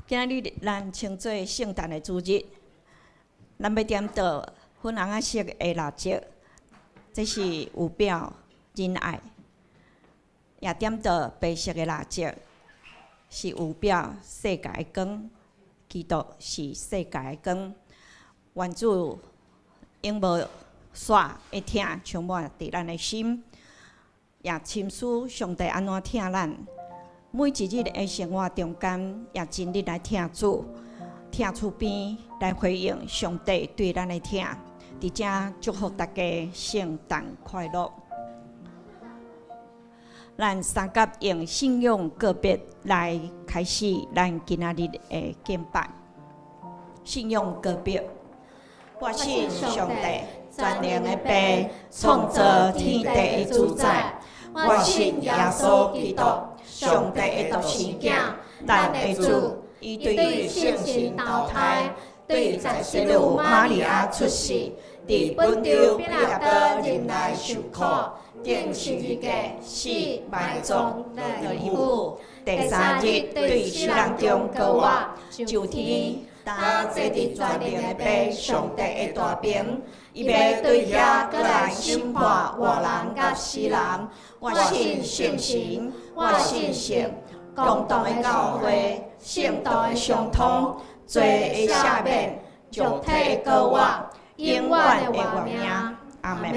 今日咱稱做聖誕的主日，咱欲點著粉紅仔色的蠟燭，這是有表仁愛；也點著白色的蠟燭，是有表世界的光。基督是世界的光，願主永無煞的疼充滿佇咱的心，也深思上帝按怎疼咱。每一日的生活中間，也盡力來疼主，疼厝邊來回應上帝對咱的疼。佇遮祝福大家聖誕快樂。咱三甲用信仰告別來開始咱今仔日的敬拜。信仰告別，我信上帝全能的父，創造天地的主宰。我信耶穌基督，上帝的獨生囝，咱的主，伊對聖神投胎，對在聖女瑪利亞出世，佇本丟彼拉多忍耐受苦，釘十字架，死，埋葬，落地府，第三日對死人中復活，上天，擔坐佇全能的父上帝的大爿，伊欲對遐閣來審判活人佮死人。我信聖神，我信聖公同的教會，聖徒的相通，罪的赦免，肉體的復活，永遠的活命。阿門。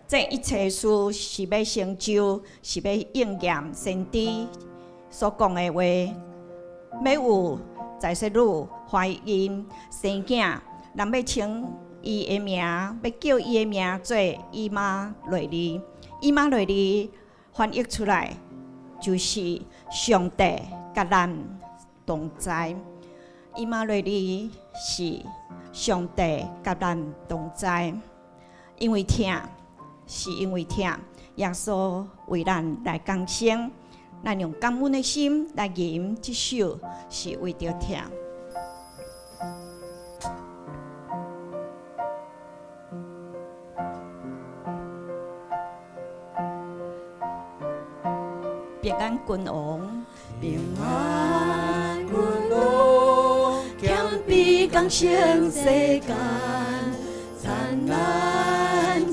這一切事是欲成就，是欲應驗先知所講的話，欲有在世女懷孕生囝，人欲稱伊的名，欲叫伊的名做以馬內利。以馬內利翻譯出來就是上帝佮咱同在。以馬內利是上帝佮咱同在，因為疼，是因為疼，耶穌為咱來降生，咱用感恩的心來吟這首，是為著疼。平安君王，平安君王，謙卑降生世間，燦爛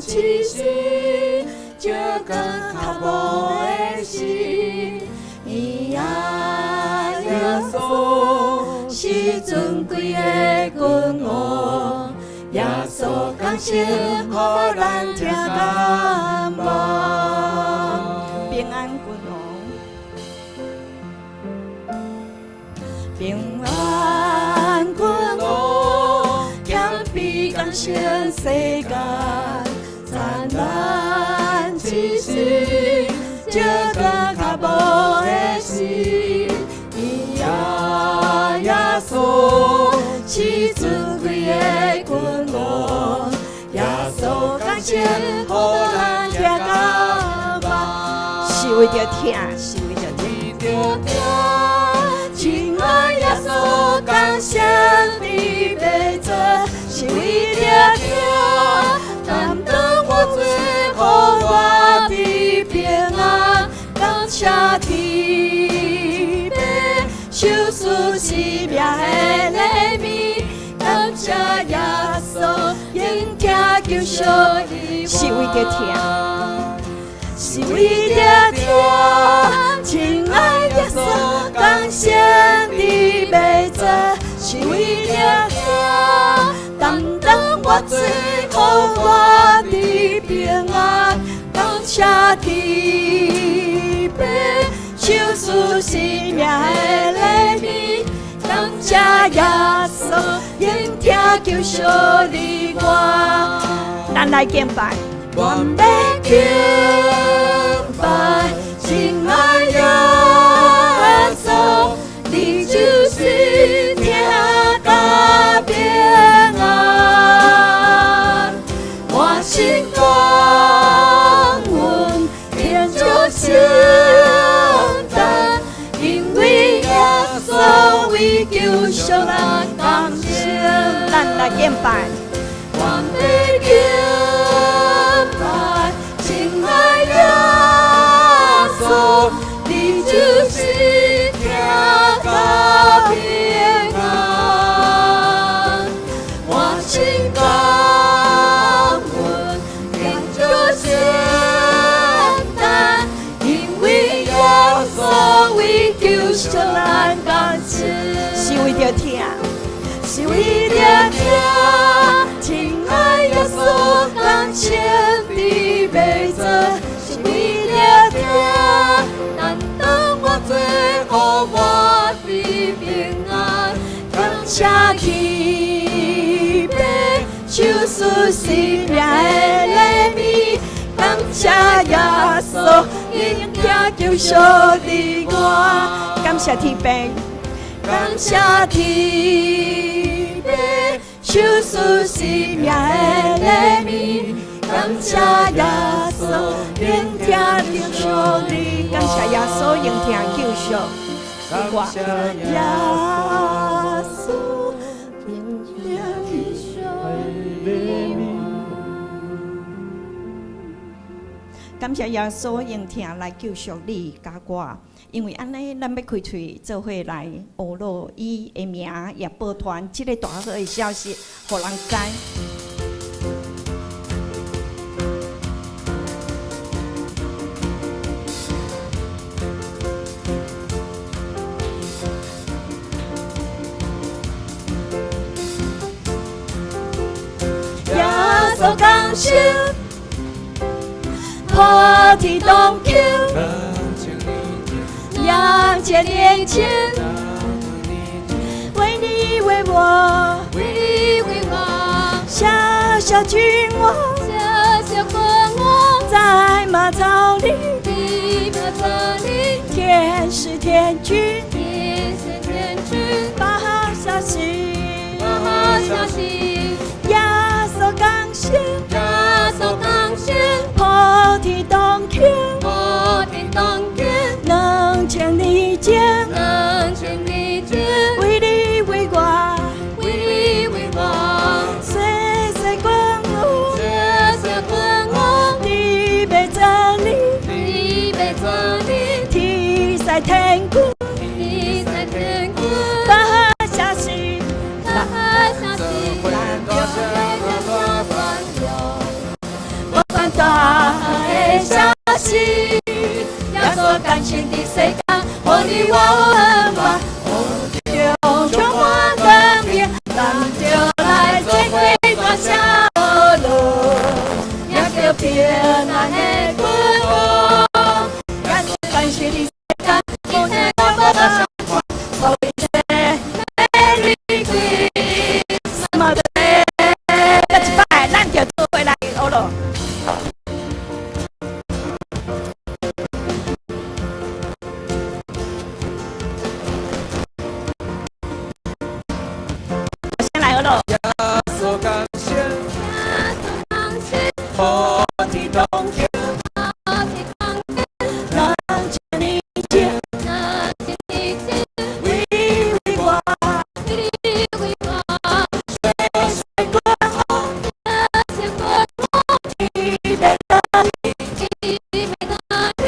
之時，照光較無的心，伊啊耶穌是尊貴的君王，耶穌降生，予咱疼感望。平安君王，平安君王，謙卑降生世間，燦爛之時，照光較無的心，伊啊耶穌是尊貴的君王，耶穌降生，予咱疼感望。是為著疼，是為著疼。親愛耶穌降生佇馬槽，是為著疼，擔當我罪，予我得平安。感謝天父，賞賜生命的禮物，感謝耶穌，應聽救贖你我。是為著疼，是為著疼，親愛耶穌降生佇馬槽，是為著疼，擔當我罪，予我得平安。感謝天父，賞賜生命的禮物，感謝耶穌，應聽救贖你我。咱來敬拜，我欲敬拜，親愛耶穌，你就是疼佮平安。我心感恩，天主承擔，因為耶穌為救贖咱降生。咱來敬拜，我欲敬拜，親愛耶穌，你就是疼佮平安。我心感恩，天主承擔，因為耶穌為救贖咱降生。是為著疼，是為著疼，親愛耶穌降生佇馬槽，是為著疼，擔當我罪，予我得平安。感謝天父，賞賜生命的禮物，感謝耶穌，應聽救贖你我。感謝天父，感謝天父，賞賜生命的禮物，感謝耶穌，應聽救贖你感謝耶穌應聽救贖你我。耶穌應聽救贖你我。感謝耶穌應聽來救贖你佮我，因為按呢，咱欲開喙做伙來呵咾伊的名，也報傳這个大好的消息，予人知。耶穌降生，普天同慶，2000年前，為你為我，為你為我，小小君王，小小君王，在馬槽裡，在馬槽裡，天使天軍，天使天軍，報好消息，報好消息，耶穌降生，耶穌降生，普天同慶，普天同慶，2000年前，2000年前，為你為我，為你為我，小小君王，小小君王，佇馬槽裡，佇馬槽裡，天天軍，天使天軍，大城市，大城市，做伙大聲大歡樂。無斷大的消息，耶穌降生佇世間，予你我有恩望，黑暗中充滿光明，咱著來做伙大聲學樂，名叫平安的君王。耶穌降生佇世間，予你我無相款，所以說 Merry Christmas Day。閣一擺，咱就做伙來學咯。先來學咯。耶穌降生，降生，普天同慶，普天同慶，2000年前，2000年前，為為我，為你為我，世君王，是君王，伊欲來，伊欲來，2000年天城市。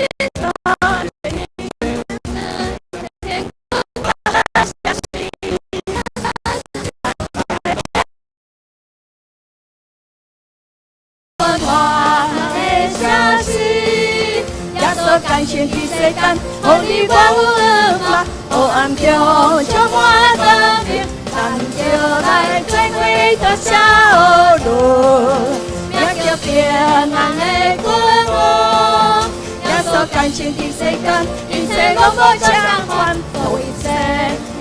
大的消息，耶穌降生佇世間，予你我有恩望，黑暗中充滿光明，咱著來做伙大聲學樂，名叫平安的君王。耶穌降生佇世間，一切攏無相款，所以說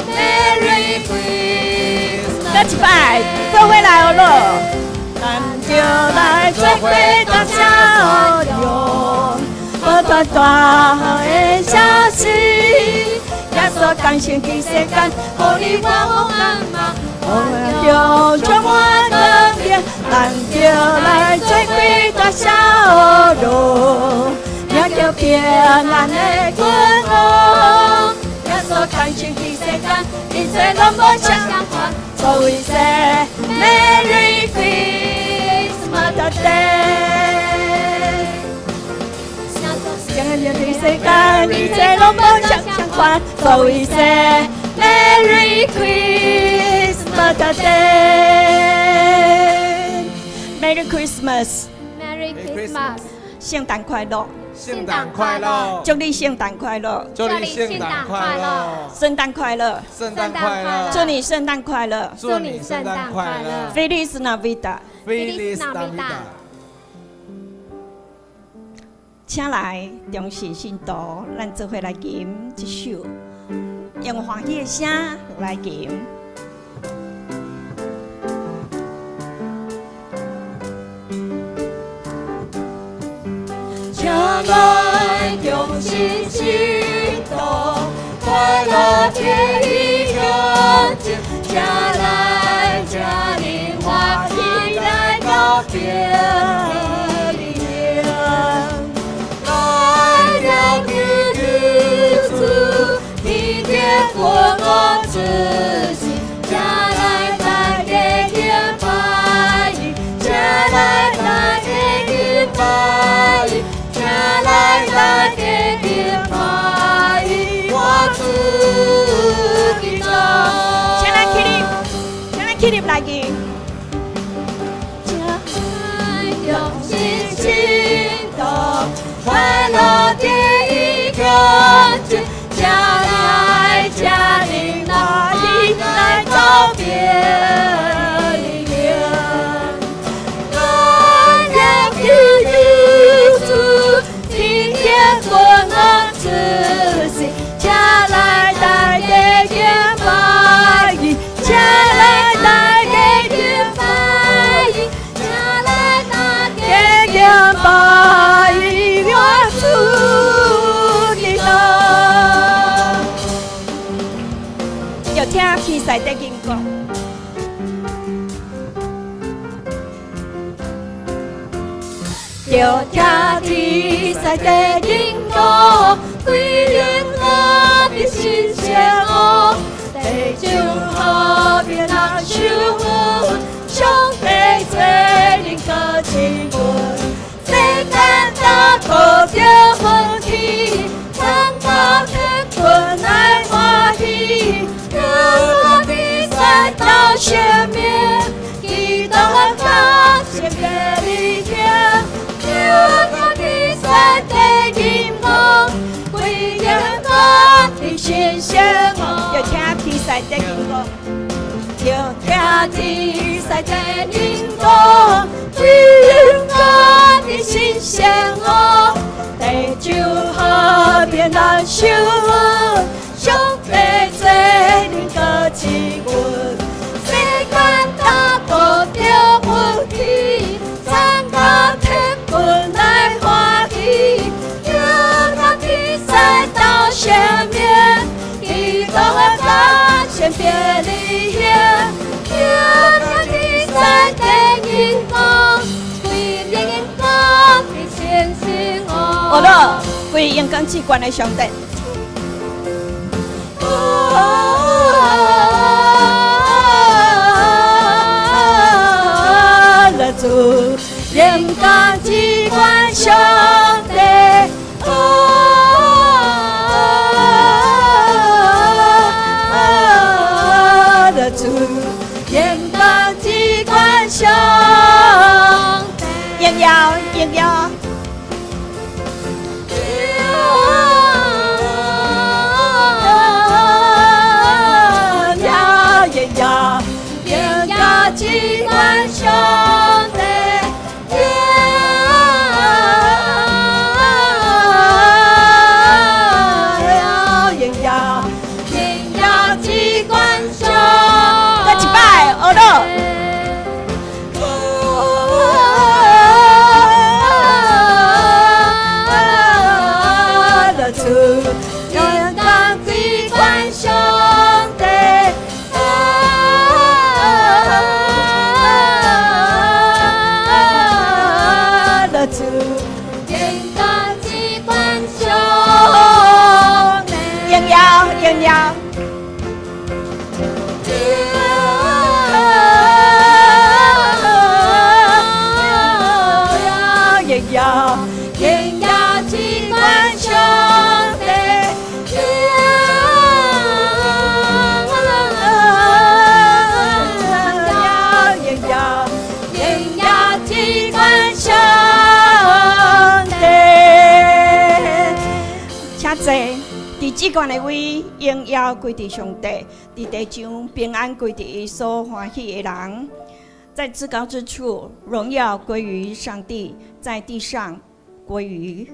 Merry Christmas。閣一擺，做伙來學咯。咱著來做伙大聲學樂，無斷大的消息，耶穌降生佇世間，予你我有恩望，黑暗中充滿光明，咱著來做伙大聲學樂，名叫平安的君王。耶穌降生佇世間，一切攏無相款，所以說 Merry Christmas Day。降生佇世間，一切攏無相款，所以說 Merry Christmas Day。 Merry Christmas， Merry Christmas，聖誕快樂！聖誕快樂，祝你聖誕快樂，祝你聖誕快樂，聖誕快樂，聖誕快樂，祝你聖誕快樂，祝你聖誕快樂 Feliz Navidad。 Feliz Navidad。請來忠實信徒，咱做伙來吟這首，用歡喜的聲來吟。請來忠心信徒，快樂天意向前，請來請恁歡喜來到別離來了救主，天天君王出世，請來大家敬拜伊，請來大家敬拜伊，請來大家敬拜伊，我主基督。請咱起立，請咱起立來吟。請來忠心信徒，快樂天意向前，請來請恁歡喜來到別離。來了救主，天天君王出世，請來大家敬拜伊，請來大家敬拜伊，請來大家敬拜伊，我主基督。著聽天使的吟歌。著聽天使的吟歌，歸榮耀的新生王，地上和平人守護，上帝做恁個親吻，世間大鼓著歡喜，天國的困難新生哦，著聽天使的吟歌，著聽天使的吟歌，歸榮耀的新生哦，地上和平難修，上帝做恁個賜阮，世間大國著福氣，參加天軍來歡喜，叫他天使鬥生命，基督降生伯利恆，叫他天使的吟歌，歸榮耀的新生哦。好了，歸榮光至懸的上帝。啊，來主，榮光至懸上帝。啊，來主，榮光至懸上帝。榮耀，榮耀。呀呀呀，榮耀至懸上帝。呀呀呀，榮耀至懸上閣一擺，好了。啊，主，榮光至懸上帝。啊，主，榮光至懸上帝。榮耀，榮耀。呀呀，榮耀至懸上帝。呀呀，榮耀至懸上帝。請坐。佇至懸的位，榮耀歸佇上帝；佇地上平安歸佇伊所歡喜的人。在至高之處，榮耀歸於上帝；在地上歸於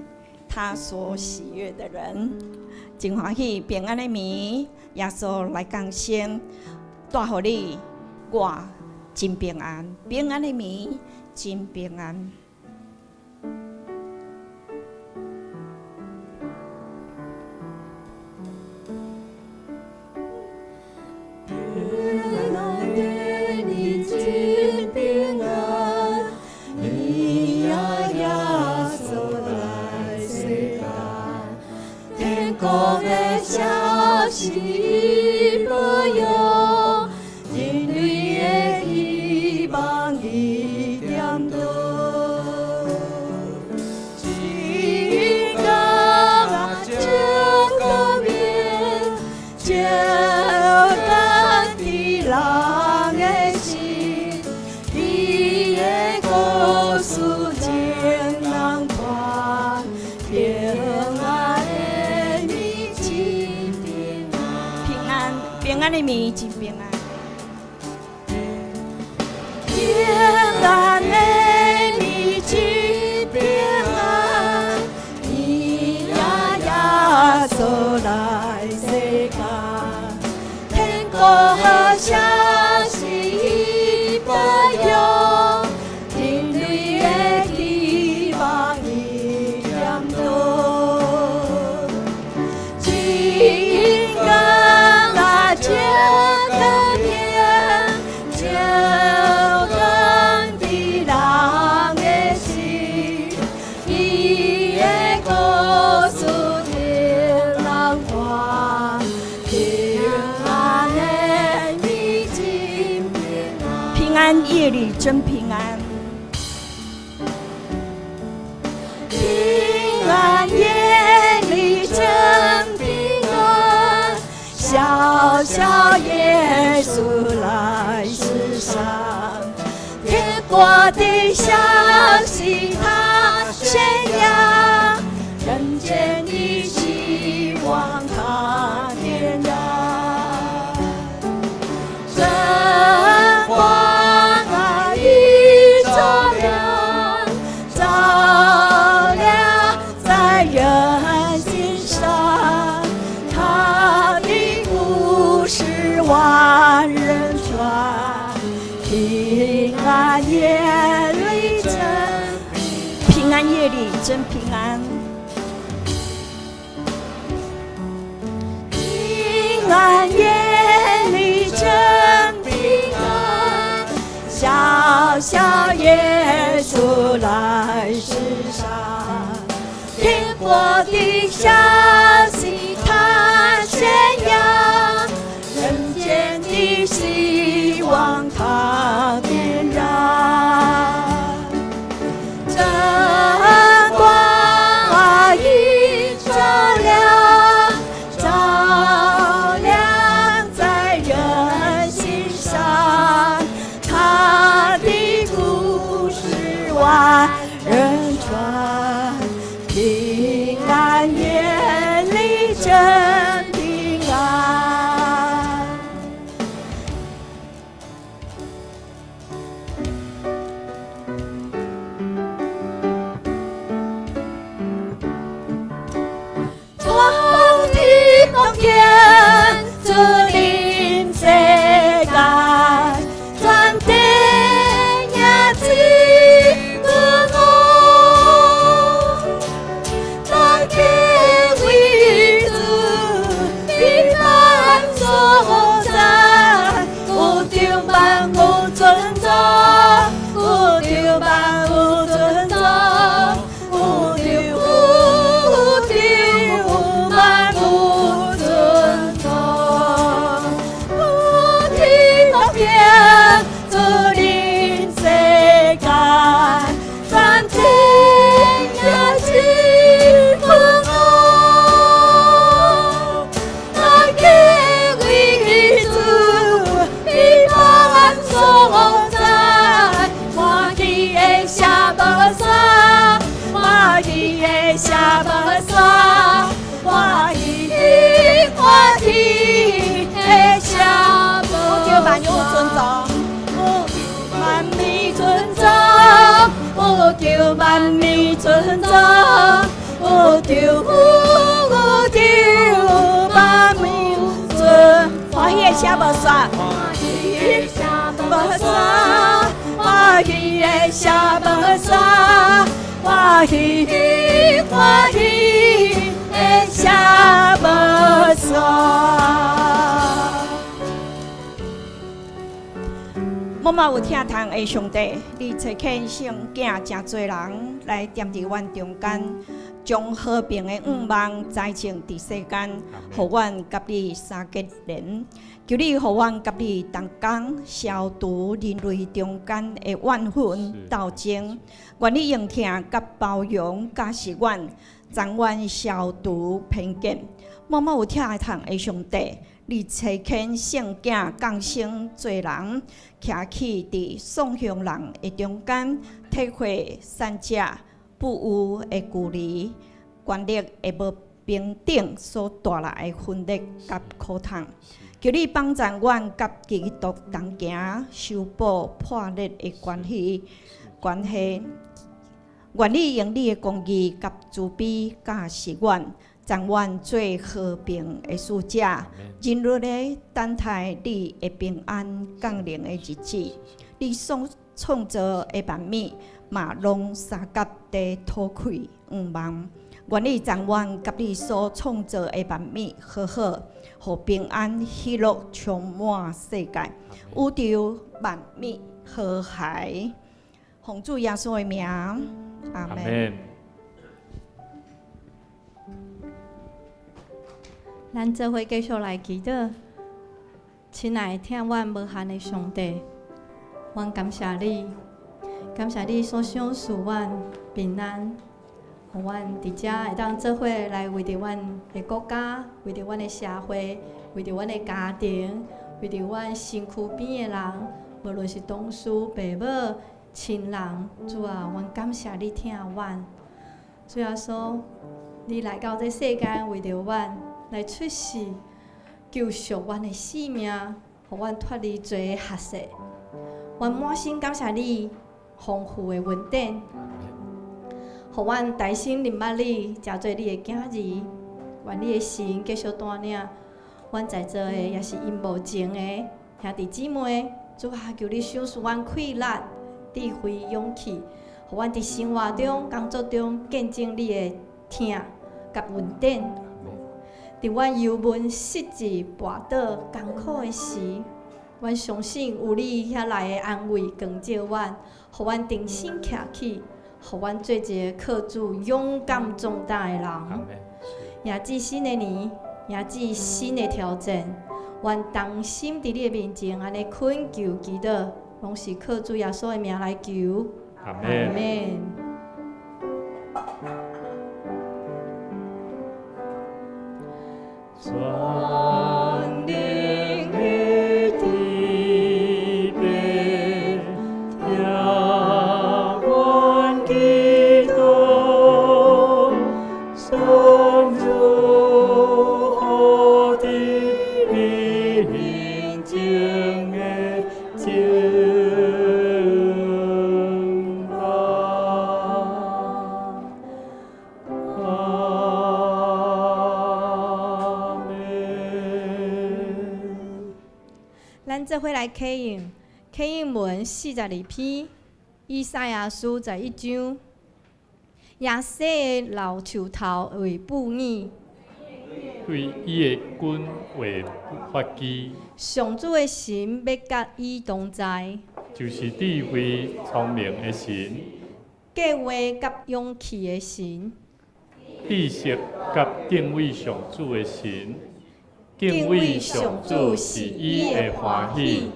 他所喜悅的人。真歡喜，平安的暝，耶穌來降生，帶予你我真平安。平安的暝，真平安。平安的你真平安，伊啊耶穌來世間，天國的消息保佑，人類的希望已點燈。真光啊，照光明，照光佇人的心，伊的故事真人傳，平安的暝真平安。平安，平安的暝真平安。平安的暝真平安，伊啊耶穌來世間，天國好消息保佑，人類的希望已點燈。真光啊，照光明，照光佇人的心，伊的故事天人傳，平安的暝真平安。平安夜裡真平安。平安夜裡真平安，小小耶穌來世上，天國的消息他宣揚，人間的希望他點夜裡真平安夜裡真平安。平安夜裡真平安，小小耶穌來世上，天國的消息他宣揚，人間的希望他點燃。真光已照亮，照亮在人心上，他的故事萬人傳，平安夜裡真平安。從天當天，主臨世界，全地影子阮我，大家為主平安所在，有著萬有存在，有著萬有存在，有著有著萬有存在。有天當天，主臨世間，全地影子阮我，大家為主平安所在，歡喜的寫無煞，歡喜的寫無煞，歡喜歡喜的寫無有著萬有存在，萬物存在，有著萬物存在，有著有著萬物存，歡喜的寫無煞，歡喜的無煞，歡喜的寫無煞，歡喜歡喜的寫無煞。默默有疼痛的上帝，你差遣聖囝誠濟人來踮佇阮中間，將和平的願望栽種佇世間，予阮佮你相結連。求你予阮佮你同工，消除人類中間的怨恨鬥爭。願你用疼佮包容教示阮，將阮消除偏見。默默有疼痛的上帝，你差遣聖囝降生做人，徛起佇喪鄉人的中間，體會善者不有的距離，權力的無平等所帶來的分裂佮苦痛。求你幫助阮佮基督同行，修補破裂的關係。願你用你的公義佮慈悲教示阮，將阮做和平的使者，人類咧等待你的平安降臨的日子。你所創造的萬物嘛，攏相佮佇討氣向望。願你將阮佮你所創造的萬物和好，予平安喜樂充滿世界，宇宙萬物和諧。奉主耶穌的名，阿門。咱做伙繼續來祈禱，親愛疼阮無限的上帝，阮感謝你，感謝你所賞賜阮平安，予阮佇遮會當做伙來為著阮的國家，為著阮的社會，為著阮的家庭，為著阮身軀邊的人，無論是同事、爸母、親人，主啊，阮感謝你疼阮。主耶穌，你來到這世間，為著阮來出世，救贖阮的性命，予阮脫離罪的轄制。阮滿心感謝你豐富的恩典，予阮重新認捌你，成做你的囝兒。願你的神繼續帶領阮在座的，也是因無情的兄弟姊妹。主啊，求你賞賜阮氣力，智慧、勇氣，予阮佇生活中、工作中見證你的疼佮恩典。佇阮憂悶、失志、跋倒、艱苦的時，阮相信有你遐來的安慰光照阮，予阮重新徛起，予阮做一个靠主勇敢壯膽的人。迎接新的年，迎接新的挑戰，阮同心佇你的面前，按呢懇求祈禱，攏是靠主耶穌的名來求。阿阿們。們。全能的天父，聽阮祈禱，上主予佇你面前的敬拜。阿們。咱做伙來啟應，啟應文42篇，以賽亞書11章。耶西的老樹頭為布偶，對伊的根為髮枝，上主的神欲佮伊同在，就是智慧聰明的神，計劃佮勇氣的神，知識佮敬畏上主的神。敬畏上主是伊的歡喜。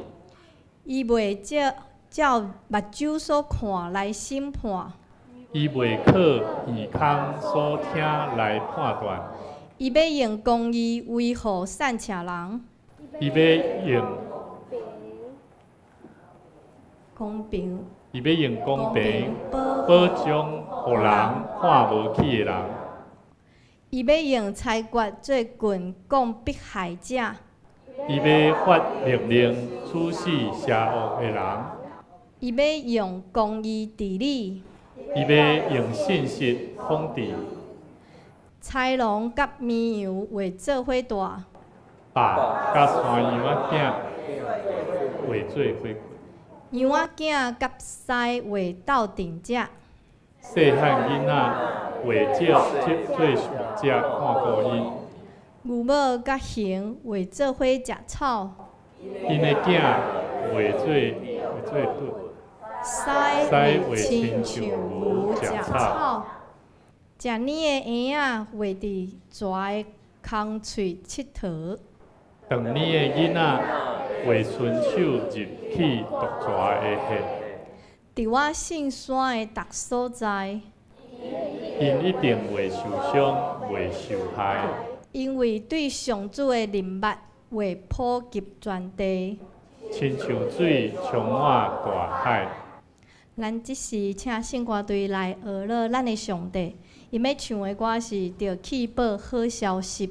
伊袂照照目睭所看來審判，伊袂靠耳孔所聽來判斷，伊欲用公義維護散赤人，伊欲用公平伊欲用公平保保障予人看無起的人，伊欲用裁決做棍摃迫害者，伊欲發命令處死邪惡的人，伊欲用公義治理，伊欲用信實統治。豺狼佮綿羊會做伙蹛，豹佮山羊仔囝會做伙睏，羊仔囝佮獅會鬥陣食，細漢囡仔會照做牧者看顧伊，牛母佮熊會做伙食草，𪜶的囝會做糞，獅獅會會親親像像牛牛食食草草，食奶的嬰仔會佇蛇的空喙𨑨迌，斷奶的囡仔會伸手入去毒蛇的穴，佇我聖山的逐所在，𪜶一定袂受傷，袂受害。因為對上主的認捌會普及全地。親像水充滿大海。咱這時請聖歌隊來學樂咱的上帝，𪜶欲唱的歌是《著去報好消息》。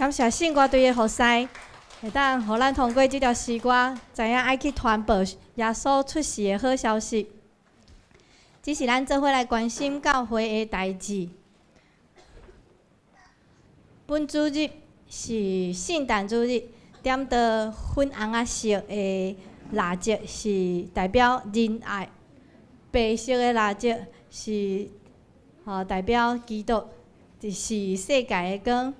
感謝聖歌隊的服侍，會當予咱通過這條詩歌，知影愛去傳播耶穌出世的好消息。這是咱做伙來關心教會的代誌。本主日是聖誕主日，點著粉紅仔色的蠟燭是代表仁愛，白色的蠟燭是代表基督，就是世界的光。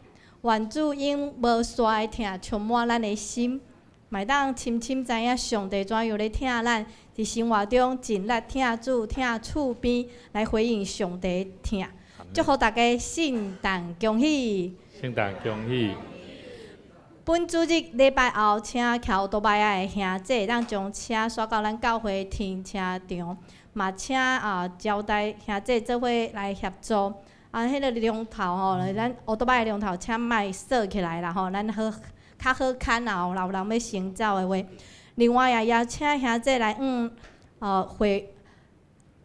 願主用無煞的疼充滿咱的心，嘛會當深深知影上帝怎樣咧疼咱，佇生活中盡力疼主、疼厝邊，來回應上帝的疼。祝福大家聖誕恭喜！聖誕恭喜！本主日禮拜後，請騎歐多拜仔的兄弟，會當將車徙到咱教會停車場，嘛請招待兄弟做伙來協助。彼个龍頭吼，咱烏多擺的龍頭，請莫鎖起來啦吼，咱好較好牽啊，若有人欲先走的話。另外也邀請兄弟來會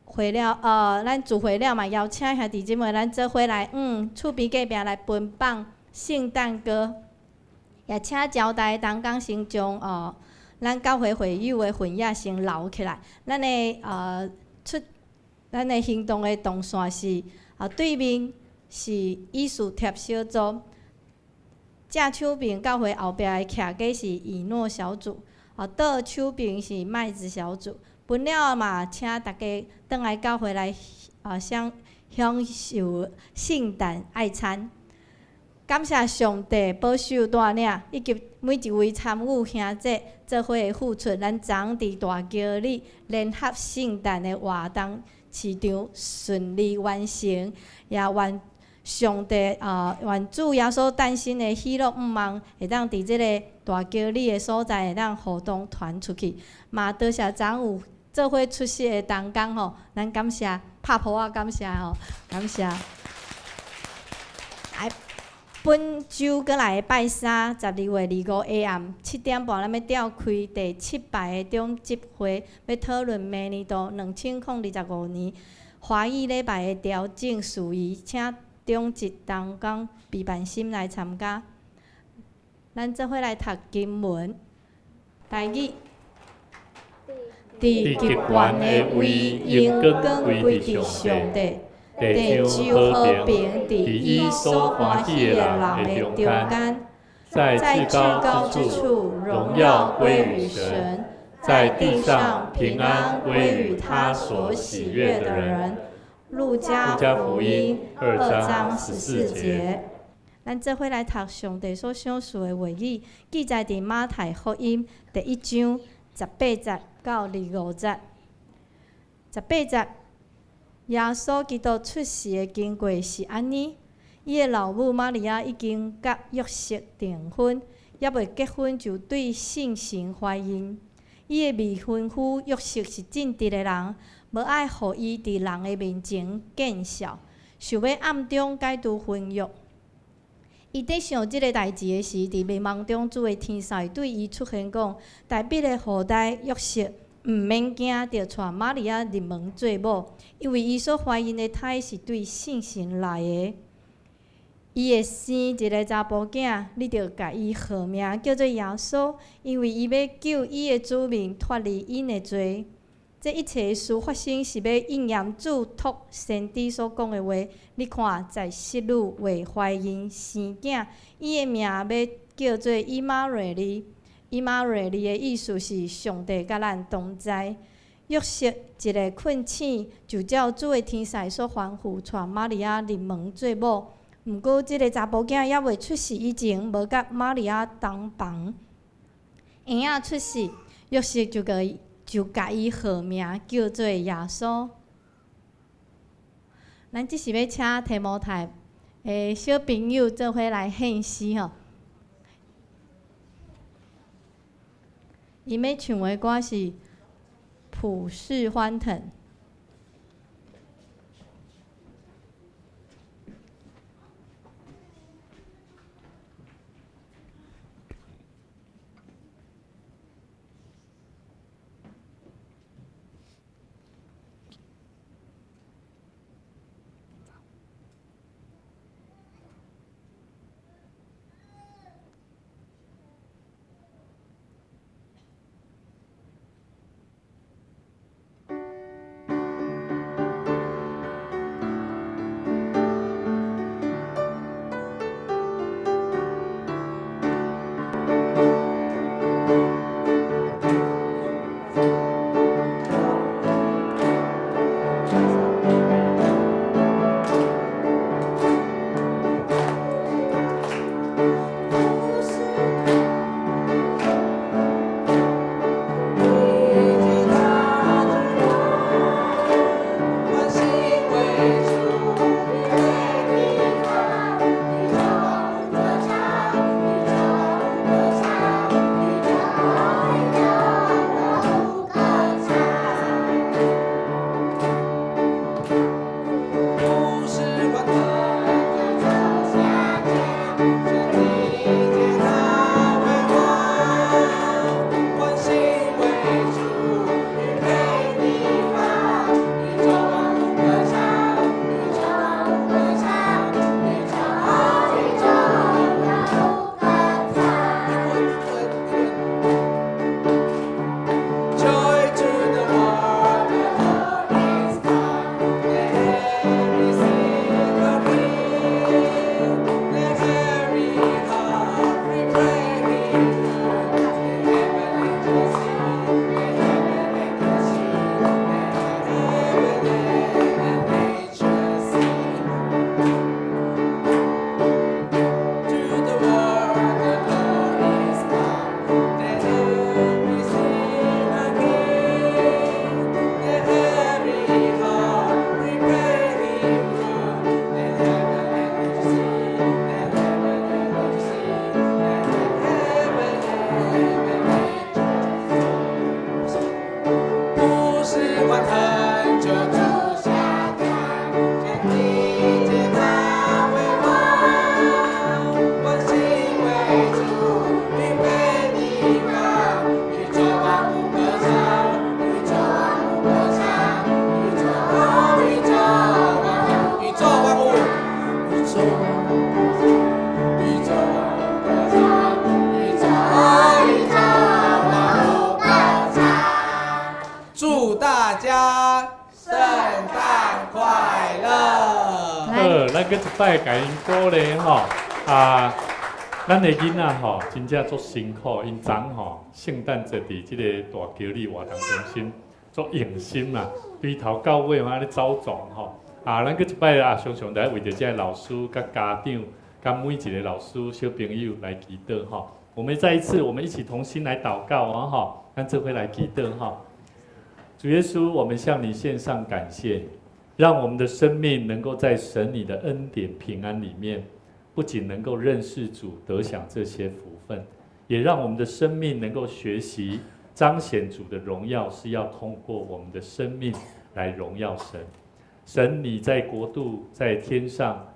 會了，咱聚會了嘛，邀請兄弟姊妹咱做伙來厝邊隔壁來分放聖誕歌。也請招待同工先將咱教會會友的份額先留起來。咱的行動的動線是對面是以斯帖小組，正手邊教會後壁的徛家是以諾小組，倒手邊是麥子小組。分了嘛，請大家轉來教會來享受聖誕愛餐。感謝上帝保守帶領，以及每一位參與兄弟做伙的付出，咱昨昏佇大橋里聯合聖誕的活動市場順利完成，也願上帝願主耶穌誕生的喜樂向望，會當佇這个大橋里的所在會當互動傳出去。嘛多謝昨昏有做伙出席的同工吼，咱感謝拍噗仔感謝吼，感謝。本週閣來拜三，12月25下暗7點半，咱欲召開第七擺的長執會，欲討論明年度2025年華語禮拜的調整事宜，請長執同工備辦心來參加。咱做伙來讀經文，台語。佇極懸的位，榮光歸佇上帝。地上和平，佇伊所歡喜的人的中間，在至高之處，榮耀歸於神；在地上平安歸於他所喜悅的人。路加福音2章14節。咱做伙來讀上帝所賞賜的話語，記載佇馬太福音第1章18節到25節。18節。耶穌基督出世的經過是按呢：伊的老母瑪利亞已經佮約瑟訂婚，猶未結婚就對聖神懷孕。伊的未婚夫約瑟是正直的人，無愛予伊佇人的面前見笑，想欲暗中解除婚約。伊佇想這个代誌的時，佇迷夢中主的天使對伊出現，講：大衛的後代約瑟，毋免驚，著娶瑪利亞入門做某，因為伊所懷孕的胎是對聖神來的。伊會生一个查埔囝，你著共伊號名叫做耶穌，因為伊欲救伊的子民脫離𪜶的罪。這一切事發生是欲應驗主託先知所講的話。你看，在室女會懷孕生囝，伊的名欲叫做以馬內利。以馬內利的意思是上帝佮咱同在。約瑟一个困醒，就照主的天使所吩咐，娶瑪利亞入門做某。毋過，這个查埔囝猶未出世以前，無佮瑪利亞同房。嬰仔出世，約瑟就共伊號名叫做耶穌。咱這是欲請提摩太的小朋友做伙來獻詩吼。伊欲唱的歌是《普世歡騰》。閣一擺共𪜶鼓勵吼啊！咱的囡仔吼，真正足辛苦，𪜶昨吼聖誕節佇這个大橋里活動中心足用心啦，對頭到尾嘛咧走總吼。啊，咱閣一擺啊，常常來為著這个老師、佮家長、佮每一个老師、小朋友來祈禱吼。我們再一次，我們一起同心來禱告啊！吼，咱做伙來祈禱吼。主耶穌，我們向你獻上感謝，讓我們的生命能夠在神你的恩典平安裡面，不僅能夠認識主、得享這些福分，也讓我們的生命能夠學習彰顯主的榮耀，是要通過我們的生命來榮耀神。神，你在國度、在天上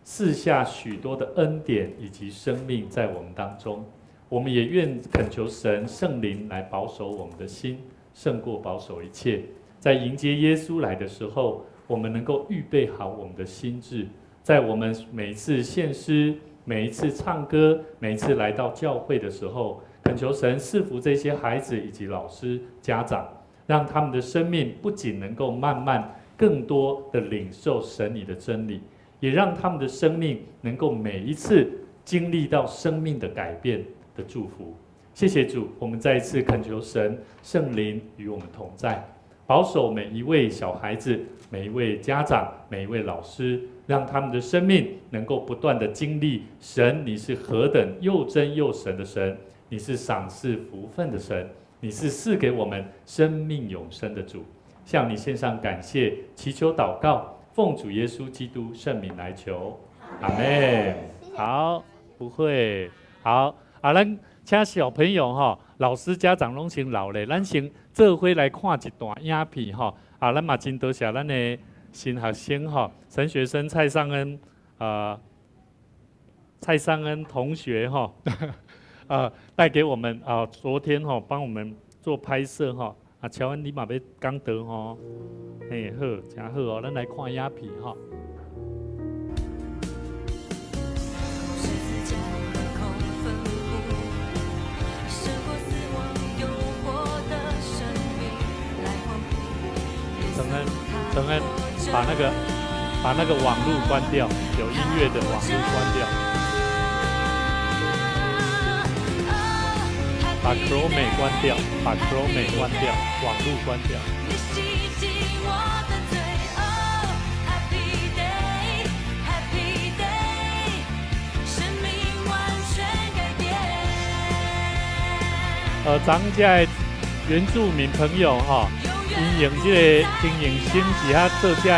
賜下許多的恩典以及生命在我們當中，我們也願懇求神聖靈來保守我們的心，勝過保守一切。在迎接耶穌來的時候，我們能夠預備好我們的心志，在我們每一次獻詩、每一次唱歌、每一次來到教會的時候，懇求神賜福這些孩子以及老師、家長，讓他們的生命不僅能夠慢慢更多的領受神你的真理，也讓他們的生命能夠每一次經歷到生命的改變的祝福。謝謝主，我們再一次懇求神聖靈與我們同在，保守每一位小孩子、每一位家長、每一位老師，讓他們的生命能夠不斷的經歷神，你是何等又真又神的神，你是賞賜福分的神，你是賜給我們生命永生的主。向你獻上感謝，祈求禱告，奉主耶穌基督聖名來求，阿們。好，不會，好，啊，咱請小朋友吼，老師家長攏先留咧，咱先做伙來看一段影片吼。啊，咱嘛真多謝咱的新學生吼，神學生蔡尚恩啊，蔡尚恩同學吼，啊，帶給我們啊，昨天吼幫我們做拍攝吼。啊，喬恩你嘛欲講道吼，嘿，好，誠好哦，咱來看影片吼。承恩，承恩，把那個網路關掉，有音樂的網路關掉，把 Chrome 關掉，把 Chrome 關掉，網路關掉。咱遮的原住民朋友吼，𪜶用這个經營心佇遐做這个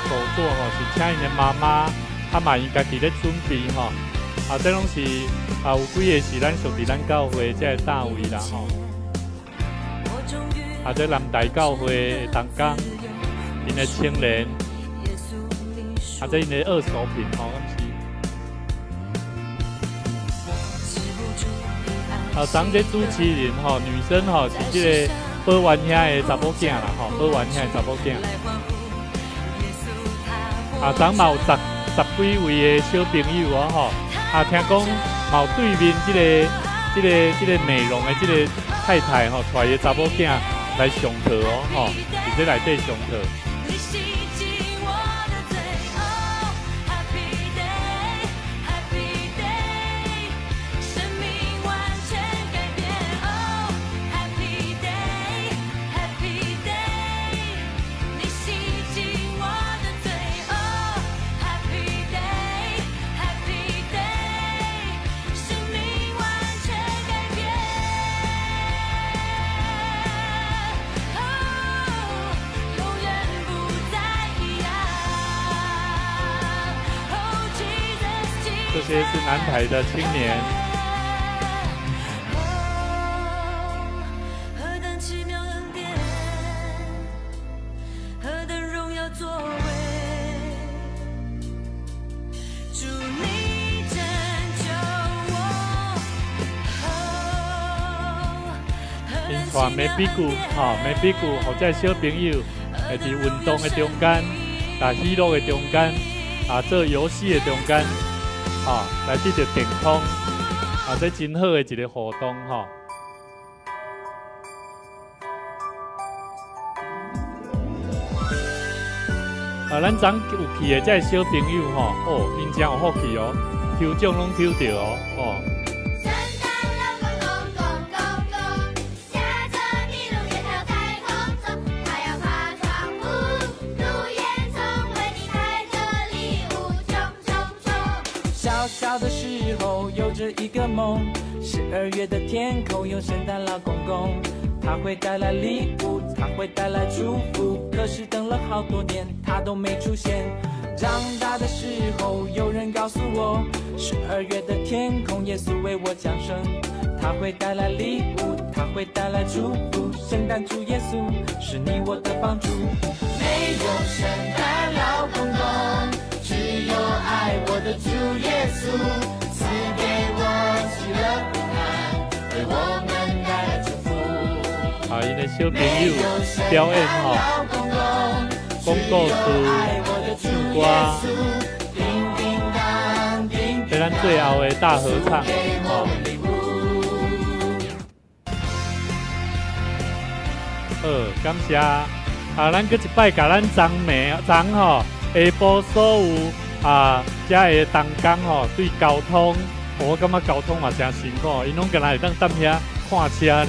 手作吼，是請𪜶的媽媽，啊嘛𪜶家己咧準備吼，啊這攏是啊有幾个是咱屬佇咱教會這个單位啦吼，啊這南台教會的同工，𪜶的青年，啊這𪜶的二手品吼，敢是？啊，昨這主持人吼，女生吼是這个保元兄的查某囝啦吼，保元兄的查某囝。啊，昨嘛有十幾位的小朋友哦吼，啊，聽講嘛有對面這個美容的這個太太吼，帶伊的查某囝來上課哦吼，佇這內底上課。這些是南台的青年。𪜶帶眉筆具，吼，眉筆具，予這小朋友會佇運動的中間，在喜樂的中間，啊，做遊戲的中間。吼，來得著健康，啊，這真好的一个活動吼。啊，咱昨有去的這个小朋友吼，哦，𪜶真有福氣哦，抽獎攏抽著哦，哦。聖誕老公公公公公，駕著麋鹿夜跳在空中，他要爬窗戶，入煙囪，為你帶著禮物，衝衝衝。小小的時候有著一個夢，12月的天空有聖誕老公公，他會帶來禮物，他會帶來祝福。可是等了好多年，他都沒出現。長大的時候，有人告訴我，十二月的天空，耶穌為我降生，他會帶來禮物，他會帶來祝福。聖誕主耶穌是你我的幫助。沒有聖誕老公公，只有愛我的主耶穌，賜給我喜樂平安，為我們帶來祝福。啊，𪜶的小朋友表演吼，講故事、唱歌，佇咱最後的大合唱，吼。好，感謝啊！咱閣一擺共咱昨暝昨吼下晡所有啊遮的同工吼，對交通，我感覺交通嘛誠辛苦，𪜶攏干焦會當踮遐看車爾，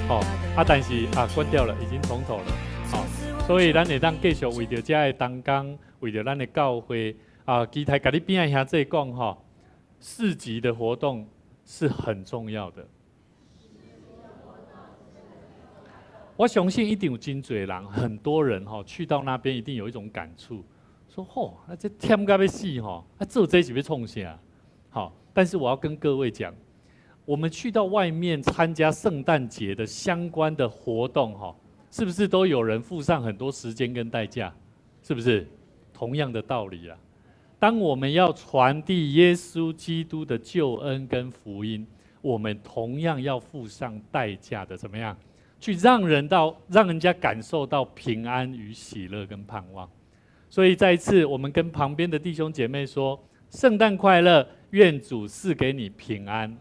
吼啊！但是啊，關掉了，已經從頭了，吼，所以咱會當繼續為著遮的同工，為著咱的教會啊，其他共你邊仔兄弟講吼，市集的活動是很重要的。我相信一定有真濟人，很多人吼去到那邊一定有一種感觸，說吼，啊這忝甲欲死吼，啊做這是欲創啥？好，但是我要跟各位講，我們去到外面參加聖誕節的相關的活動，哈，是不是都有人付上很多時間跟代價？是不是？同樣的道理啊。當我們要傳遞耶穌基督的救恩跟福音，我們同樣要付上代價的，怎麼樣？去讓人家感受到平安與喜樂跟盼望。所以再一次，我們跟旁邊的弟兄姐妹說：聖誕快樂，願主賜給你平安。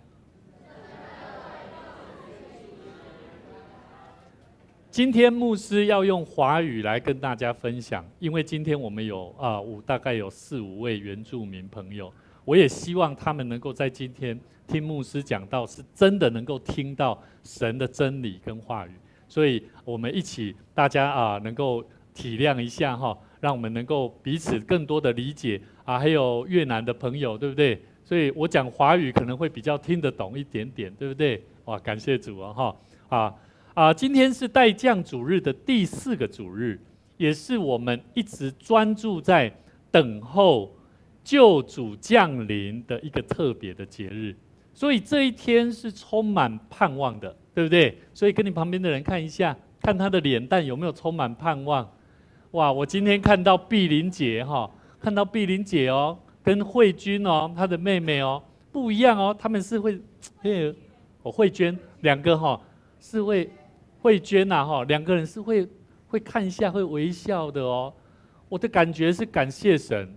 今天牧師要用華語來跟大家分享，因為今天我們有啊大概有四五位原住民朋友，我也希望他們能夠在今天聽牧師講道，是真的能夠聽到神的真理跟話語，所以我們一起大家啊能夠體諒一下哈，讓我們能夠彼此更多的理解啊，還有越南的朋友，對不對？所以我講華語可能會比較聽得懂一點點，對不對？哇，感謝主啊哈啊！啊，今天是待降主日的第四個主日，也是我們一直專注在等候救主降臨的一個特別的節日。所以這一天是充滿盼望的，對不對？所以跟你旁邊的人看一下，看他的臉蛋有沒有充滿盼望？哇，我今天看到碧玲姐哈，看到碧玲姐哦，跟慧君哦，她的妹妹哦，不一樣哦，他們是會，哎，我慧娟兩個哈是會。慧娟吶，哈，兩個人是會看一下，會微笑的哦。我的感覺是感謝神，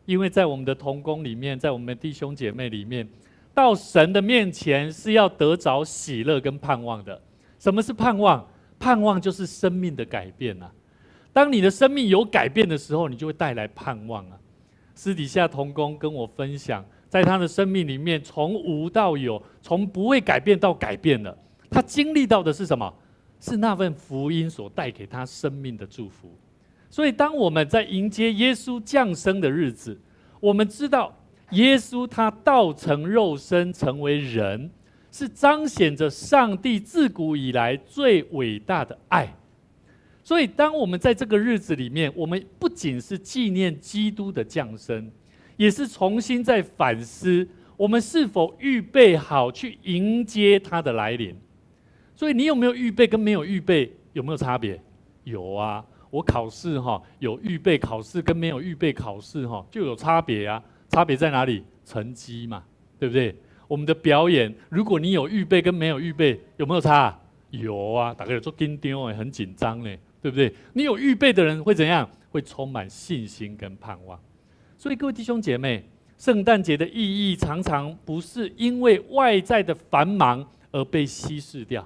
因為在我們的同工裡面，在我們弟兄姐妹裡面，到神的面前是要得著喜樂跟盼望的。什麼是盼望？盼望就是生命的改變啊。當你的生命有改變的時候，你就會帶來盼望啊。私底下同工跟我分享，在他的生命裡面，從無到有，從不會改變到改變了。他經歷到的是什麼？是那份福音所帶給他生命的祝福。所以，當我們在迎接耶穌降生的日子，我們知道耶穌他道成肉身成為人，是彰顯着上帝自古以來最偉大的愛。所以，當我們在這個日子裡面，我們不僅是紀念基督的降生，也是重新在反思我們是否預備好去迎接他的來臨。所以你有沒有預備跟沒有預備有沒有差別？有啊，我考試哈有預備考試跟沒有預備考試哈就有差別啊。差別在哪裡？成績嘛，對不對？我們的表演，如果你有預備跟沒有預備有沒有差？有啊，大家有足緊張的，很緊張呢，對不對？你有預備的人會怎樣？會充滿信心跟盼望。所以各位弟兄姐妹，聖誕節的意義常常不是因為外在的繁忙而被稀釋掉。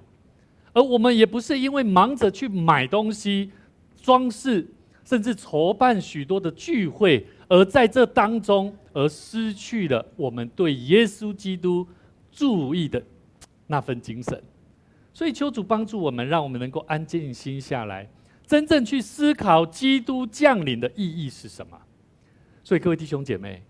而我們也不是因為忙着去買東西、裝飾，甚至筹办许多的聚会，而在这当中而失去了我们对耶稣基督注意的那份精神。所以求主帮助我们，让我们能够安静心下来，真正去思考基督降临的意义是什么。所以各位弟兄姐妹，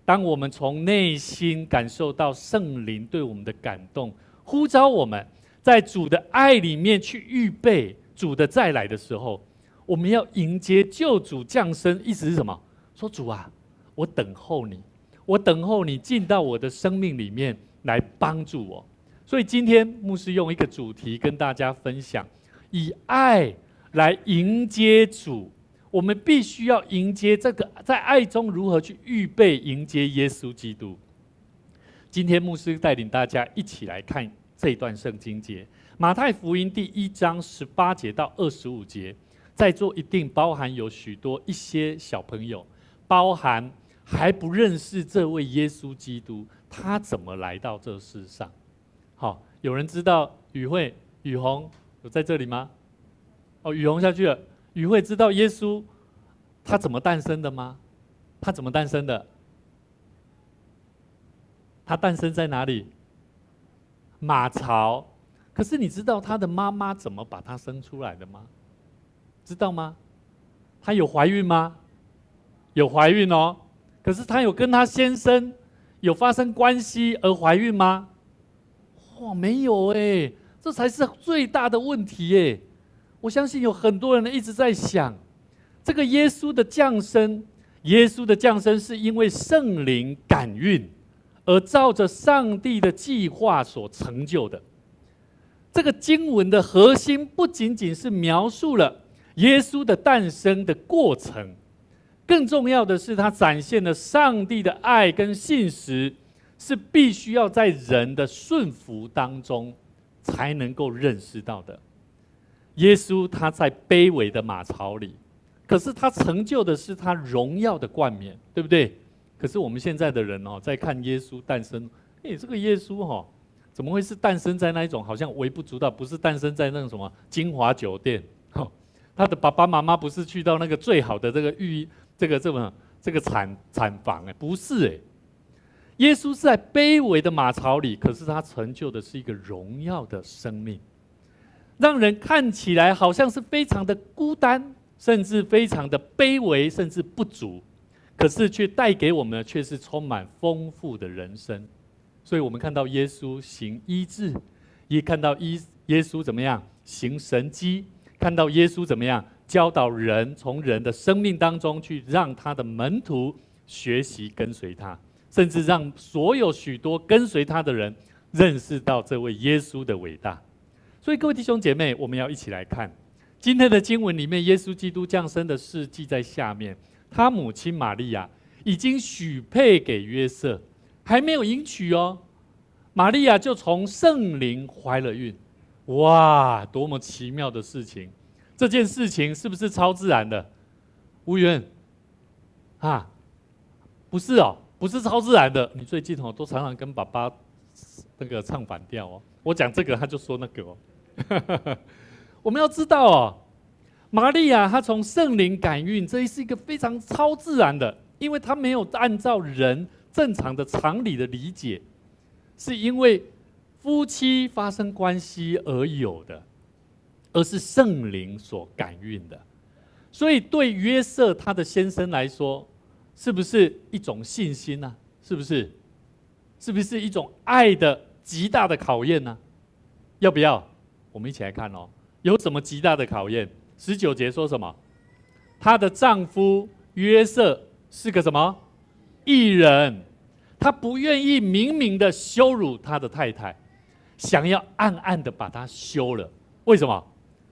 当我们从内心感受到圣灵对我们的感动，呼召我们在主的爱里面去预备主的再来的时候，我们要迎接救主降生，意思是什么？说主啊，我等候你，我等候你进到我的生命里面来帮助我。所以今天牧师用一个主题跟大家分享，以爱来迎接主。我们必须要迎接这个，在爱中如何去预备迎接耶稣基督。今天牧师带领大家一起来看这段圣经节，马太福音第一章18节到25节。在座一定包含有许多一些小朋友，包含还不认识这位耶稣基督，他怎么来到这世上？好，有人知道宇慧、宇红有在这里吗？哦，宇红下去了。宇慧知道耶稣他怎么诞生的吗？他怎么诞生的？他诞生在哪里？马槽。可是你知道他的妈妈怎么把他生出来的吗？知道吗？她有怀孕吗？有怀孕哦。可是她有跟她先生有发生关系而怀孕吗？哇，没有哎，这才是最大的问题哎。我相信有很多人一直在想，这个耶稣的降生，耶稣的降生是因为圣灵感孕，而照着上帝的计划所成就的。这个经文的核心不仅仅是描述了耶稣的诞生的过程，更重要的是，它展现了上帝的爱跟信实，是必须要在人的顺服当中才能够认识到的。耶稣他在卑微的马槽里，可是他成就的是他荣耀的冠冕，对不对？可是我们现在的人哦，在看耶稣诞生，哎，这个耶稣哈，怎么会是诞生在那一种好像微不足道，不是诞生在那种什么金华酒店？他的爸爸妈妈不是去到那个最好的这个育这个这么这个产房哎，不是哎，耶稣是在卑微的马槽里，可是他成就的是一个荣耀的生命，让人看起来好像是非常的孤单，甚至非常的卑微，甚至不足，可是却带给我们的却是充满丰富的人生。所以我们看到耶稣行医治，也看到耶稣怎么样行神迹。看到耶稣怎么样教导人，从人的生命当中去让他的门徒学习跟随他，甚至让所有许多跟随他的人认识到这位耶稣的伟大。所以各位弟兄姐妹，我们要一起来看今天的经文里面，耶稣基督降生的事记在下面。他母亲玛利亚已经许配给约瑟，还没有迎娶哦，玛利亚就从圣灵怀了孕。哇，多么奇妙的事情！这件事情是不是超自然的？吴源，啊，不是哦，不是超自然的。你最近哦，都常常跟爸爸那个唱反调哦。我讲这个，他就说那个哦。我们要知道哦，玛利亚她从圣灵感孕，这是一个非常超自然的，因为她没有按照人正常的常理的理解，是因为夫妻发生关系而有的，而是圣灵所感孕的。所以对约瑟他的先生来说，是不是一种信心呢？是不是？是不是一种爱的极大的考验呢？要不要？我们一起来看哦，有什么极大的考验？19节说什么？她的丈夫约瑟是个什么义人？他不愿意明明的羞辱他的太太，想要暗暗的把她休了。为什么？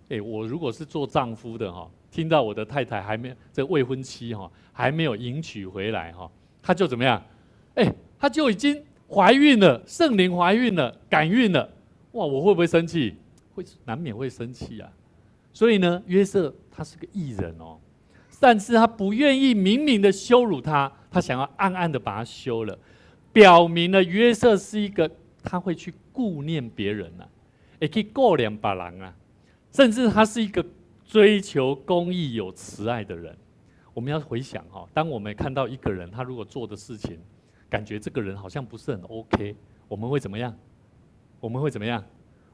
哎，我如果是做丈夫的哈，听到我的太太还没这未婚妻哈还没有迎娶回来哈，他就怎么样？哎，他就已经怀孕了，圣灵怀孕了，感孕了，哇，我会不会生气？会，难免会生气啊。所以呢，约瑟他是个义人哦，但是他不愿意明明的羞辱她，他想要暗暗的把她休了，表明了约瑟是一个他会去顾念别人啊，会去顾念别人啊，甚至他是一个追求公义、有慈爱的人。我们要回想哈，当我们看到一个人，他如果做的事情，感觉这个人好像不是很 OK，我们会怎么样？我们会怎么样？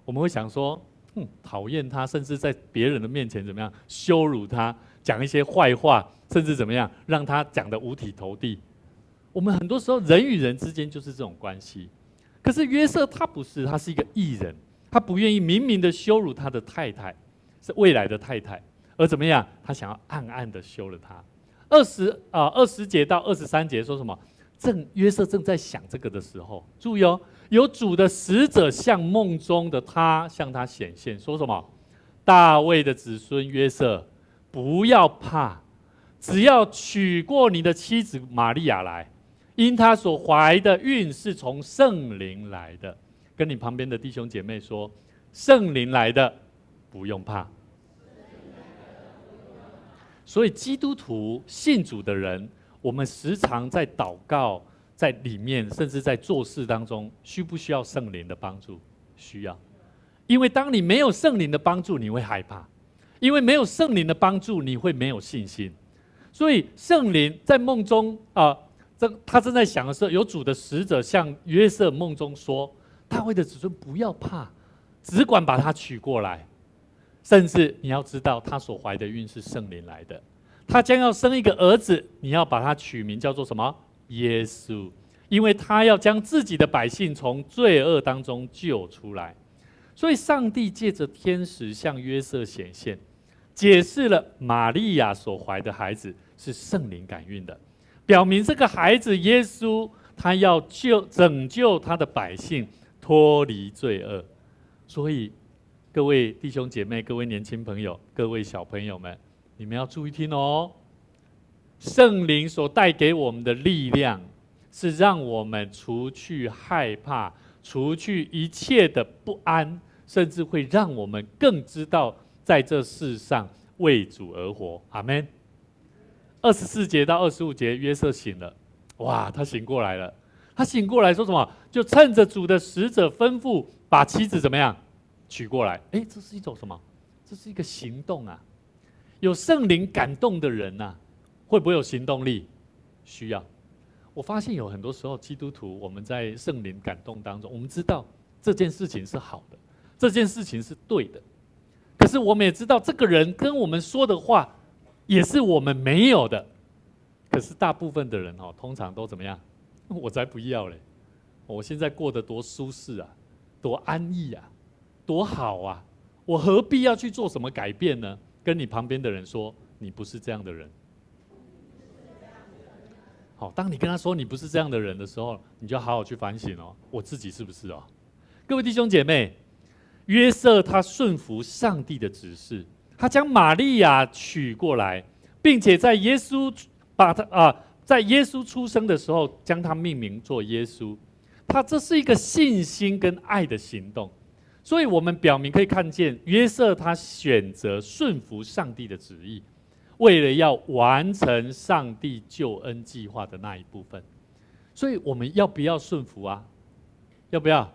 我们会想说，哼，讨厌他，甚至在别人的面前怎么样羞辱他，讲一些坏话，甚至怎么样让他讲得五体投地。我们很多时候人与人之间就是这种关系。可是约瑟他不是，他是一个义人，他不愿意明明的羞辱他的太太，是未来的太太，而怎么样？他想要暗暗的休了她。20节到23节说什么？正约瑟正在想这个的时候，注意哦，有主的使者向梦中的他向他显现，说什么？大卫的子孙约瑟，不要怕，只要娶过你的妻子玛利亚来，因她所怀的孕是从圣灵来的。跟你旁边的弟兄姐妹说，圣灵来的，不用怕。所以基督徒信主的人，我们时常在祷告，在里面，甚至在做事当中，需不需要圣灵的帮助？需要。因为当你没有圣灵的帮助，你会害怕；因为没有圣灵的帮助，你会没有信心。所以圣灵在梦中啊，这他正在想的时候，有主的使者向约瑟梦中说：“大卫的子孙不要怕，只管把他娶过来。”甚至你要知道，他所怀的孕是圣灵来的，他将要生一个儿子，你要把他取名叫做什么？耶稣，因为他要将自己的百姓从罪恶当中救出来。所以，上帝借着天使向约瑟显现，解释了玛利亚所怀的孩子是圣灵感孕的，表明这个孩子耶稣，他要拯救他的百姓脱离罪恶。所以，各位弟兄姐妹、各位年轻朋友、各位小朋友们，你们要注意听哦。圣灵所带给我们的力量，是让我们除去害怕，除去一切的不安，甚至会让我们更知道在这世上为主而活。阿门。24节到25节，约瑟醒了，哇，他醒过来了。他醒过来说什么？就趁着主的使者吩咐，把妻子怎么样娶过来？哎，这是一种什么？这是一个行动啊！有圣灵感动的人呐，会不会有行动力？需要。我发现有很多时候，基督徒我们在圣灵感动当中，我们知道这件事情是好的，这件事情是对的。可是我们也知道，这个人跟我们说的话，也是我们没有的。可是大部分的人哦，通常都怎么样？我才不要嘞！我现在过得多舒适啊，多安逸啊，多好啊！我何必要去做什么改变呢？跟你旁边的人说，你不是这样的人。好，当你跟他说你不是这样的人的时候，你就好好去反省哦，我自己是不是哦？各位弟兄姐妹，约瑟他顺服上帝的指示，他将玛利亚娶过来，并且在耶稣把他啊，在耶稣出生的时候，将他命名做耶稣。他这是一个信心跟爱的行动。所以，我们表明可以看见，约瑟他选择顺服上帝的旨意，为了要完成上帝救恩计划的那一部分。所以，我们要不要顺服啊？要不要？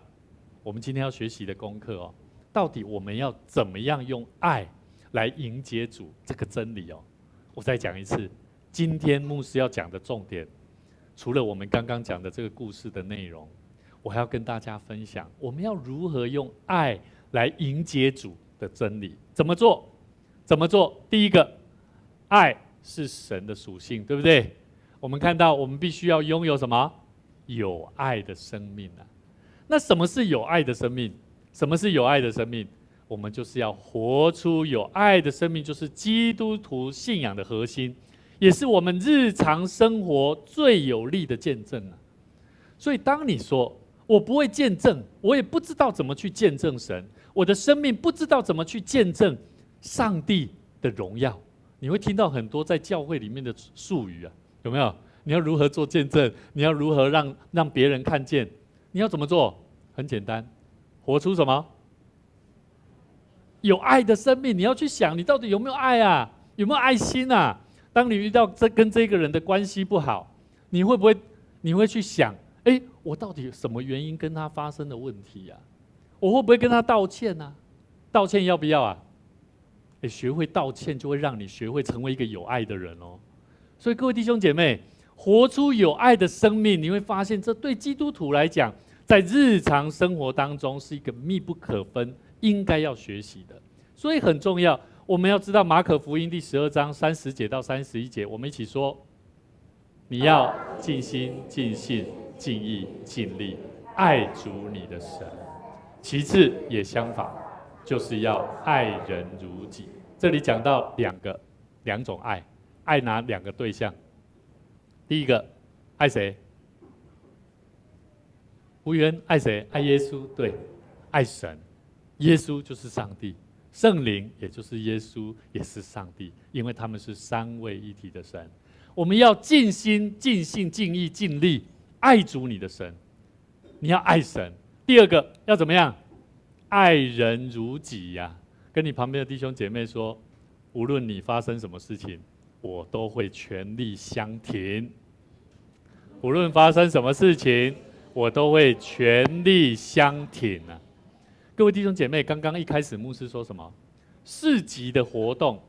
我们今天要学习的功课哦，到底我们要怎么样用爱来迎接主这个真理哦？我再讲一次，今天牧师要讲的重点，除了我们刚刚讲的这个故事的内容，我还要跟大家分享，我们要如何用爱来迎接主的真理？怎么做？怎么做？第一个，爱是神的属性，对不对？我们看到，我们必须要拥有什么？有爱的生命啊！那什么是有爱的生命？什么是有爱的生命？我们就是要活出有爱的生命，就是基督徒信仰的核心，也是我们日常生活最有力的见证啊！所以，当你说我不会见证，我也不知道怎么去见证神，我的生命不知道怎么去见证上帝的荣耀，你会听到很多在教会里面的术语啊，有没有？你要如何做见证？你要如何让别人看见？你要怎么做？很简单，活出什么？有爱的生命。你要去想，你到底有没有爱啊？有没有爱心啊？当你遇到跟这个人的关系不好，你会不会？你会去想，哎，我到底什么原因跟他发生的问题呀？我会不会跟他道歉呢？道歉要不要啊？欸，学会道歉就会让你学会成为一个有爱的人哦。所以各位弟兄姐妹，活出有爱的生命，你会发现这对基督徒来讲，在日常生活当中是一个密不可分，应该要学习的。所以很重要，我们要知道马可福音第12章30节到31节，我们一起说：你要尽心、尽性、尽意、尽力爱主你的神。其次也相仿，就是要爱人如己。这里讲到两种爱，爱哪两个对象？第一个爱谁？吴元爱谁？爱耶稣，对，爱神。耶稣就是上帝，圣灵也就是耶稣，也是上帝，因为他们是三位一体的神。我们要尽心、尽性、尽意、尽力爱主你的神。你要爱神。第二个要怎么样？爱人如己呀。跟你旁边的弟兄姐妹说，无论你发生什么事情，我都会全力相挺。无论发生什么事情，我都会全力相挺啊！各位弟兄姐妹，刚刚一开始牧师说什么？市集的活动，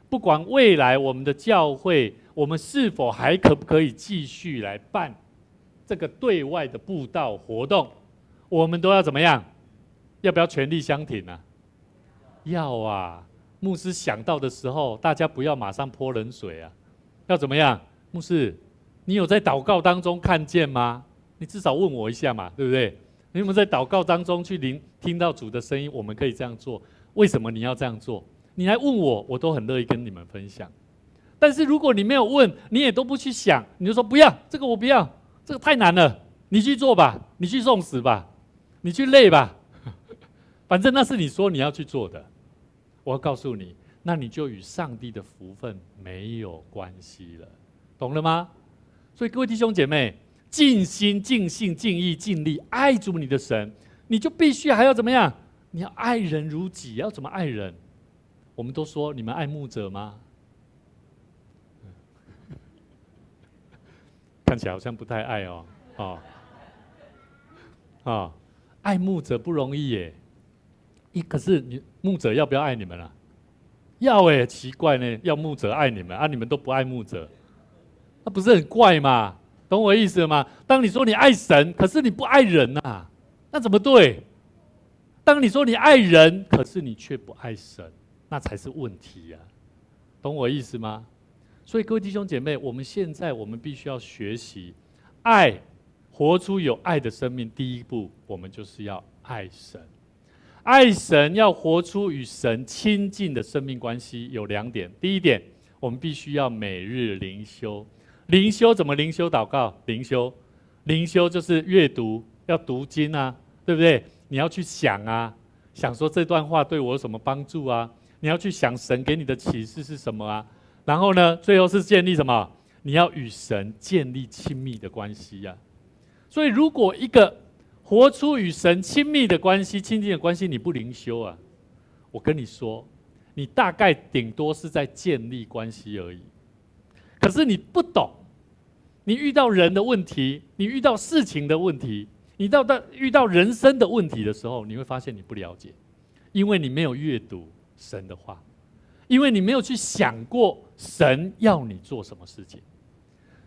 不管未来我们的教会，我们是否还可不可以继续来办这个对外的布道活动，我们都要怎么样？要不要全力相挺呢？要啊！牧师想到的时候，大家不要马上泼冷水啊！要怎么样？牧师，你有在祷告当中看见吗？你至少问我一下嘛，对不对？你有没有在祷告当中去聆听到主的声音？我们可以这样做。为什么你要这样做？你来问我，我都很乐意跟你们分享。但是如果你没有问，你也都不去想，你就说不要这个，我不要，这个太难了，你去做吧，你去送死吧，你去累吧，反正那是你说你要去做的。我要告诉你，那你就与上帝的福分没有关系了，懂了吗？所以各位弟兄姐妹，尽心、尽性、尽意、尽力爱主你的神，你就必须还要怎么样？你要爱人如己，要怎么爱人？我们都说你们爱牧者吗？看起来好像不太爱哦，哦，啊，爱牧者不容易耶。可是你牧者要不要爱你们啊？要哎，奇怪呢，要牧者爱你们啊，你们都不爱牧者，那不是很怪吗？懂我意思吗？当你说你爱神，可是你不爱人呐，那怎么对？当你说你爱人，可是你却不爱神，那才是问题呀。懂我意思吗？所以各位弟兄姐妹，我们现在我们必须要学习爱，活出有爱的生命。第一步，我们就是要爱神。爱神要活出与神亲近的生命关系，有两点。第一点，我们必须要每日灵修。灵修怎么灵修？祷告，灵修，灵修就是阅读，要读经啊，对不对？你要去想啊，想说这段话对我有什么帮助啊？你要去想神给你的启示是什么啊？然后呢，最后是建立什么？你要与神建立亲密的关系呀。所以，如果一个活出与神亲密的关系、亲近的关系，你不灵修啊，我跟你说，你大概顶多是在建立关系而已。可是你不懂，你遇到人的问题，你遇到事情的问题，你到遇到人生的问题的时候，你会发现你不了解，因为你没有阅读神的话，因为你没有去想过神要你做什么事情。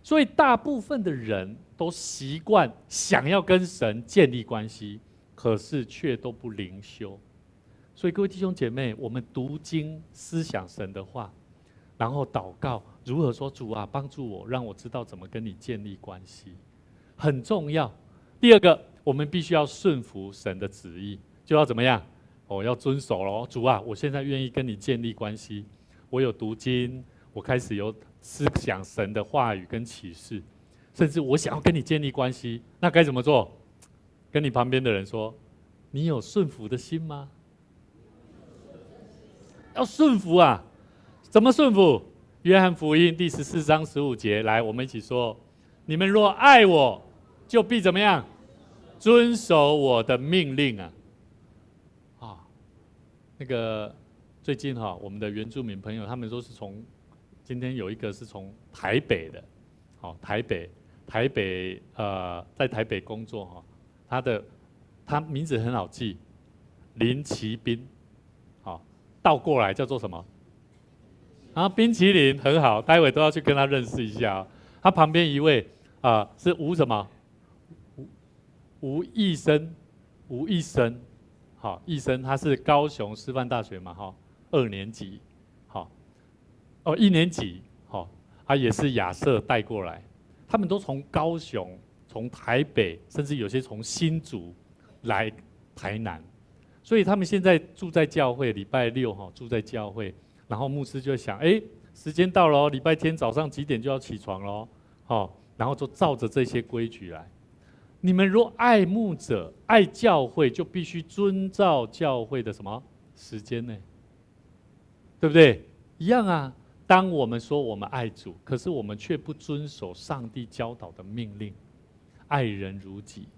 所以大部分的人都习惯想要跟神建立关系，可是却都不灵修。所以各位弟兄姐妹，我们读经思想神的话，然后祷告，如何说主啊，帮助我，让我知道怎么跟你建立关系，很重要。第二个，我们必须要顺服神的旨意，就要怎么样？哦，要遵守喽。主啊，我现在愿意跟你建立关系，我有读经，我开始有思想神的话语跟启示，甚至我想要跟你建立关系，那该怎么做？跟你旁边的人说，你有顺服的心吗？要顺服啊！怎么顺服？约翰福音第14章15节，来，我们一起说：你们若爱我，就必怎么样？遵守我的命令啊！啊，那个最近哈，我们的原住民朋友，他们说是从今天有一个是从台北的，好，台北，台北，在台北工作哈，他名字很好记，林奇斌，好，倒过来叫做什么？啊，冰淇淋很好，待會都要去跟他認識一下。他旁邊一位啊，是吳什麼？吳醫生，吳醫生，好，醫生他是高雄師範大學嘛，哈，二年級，好，哦，一年級，好，他也是亞瑟帶過來，他們都從高雄、從台北，甚至有些從新竹來台南，所以他們現在住在教會，禮拜六哈住在教會，然後牧師就想，哎，時間到了，禮拜天早上幾點就要起床咯，好，然後就照着這些規矩來。你們若愛牧者、愛教會，就必須遵照教會的什麼時間呢？對不對？一樣啊。當我們說我們愛主，可是我們卻不遵守上帝教導的命令，愛人如己，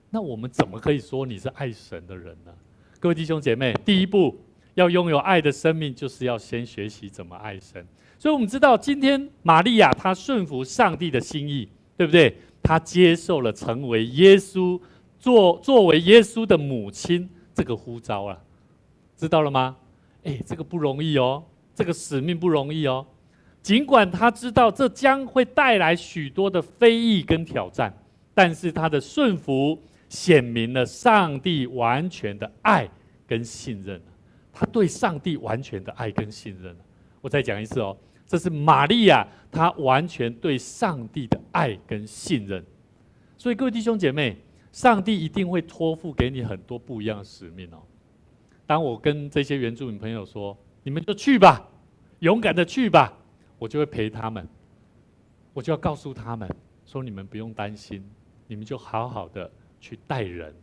那我們怎麼可以說你是愛神的人呢？各位弟兄姐妹，第一步要擁有愛的生命，就是要先學習怎麼愛神。所以，我們知道今天瑪利亞她順服上帝的心意，對不對？她接受了成為耶穌作為耶穌的母親這個呼召啊，知道了嗎？哎，這個不容易哦，這個使命不容易哦。儘管他知道這將會帶來許多的非議跟挑戰，但是他的順服顯明了上帝完全的愛跟信任。他對上帝完全的愛跟信任。我再講一次哦。這是瑪利亞，她完全對上帝的愛跟信任。所以各位弟兄姐妹，上帝一定會託付給你很多不一樣的使命哦。當我跟這些原住民朋友說：“你們就去吧，勇敢的去吧”，我就會陪他們，我就要告訴他們說：“你們不用擔心，你們就好好的去帶人，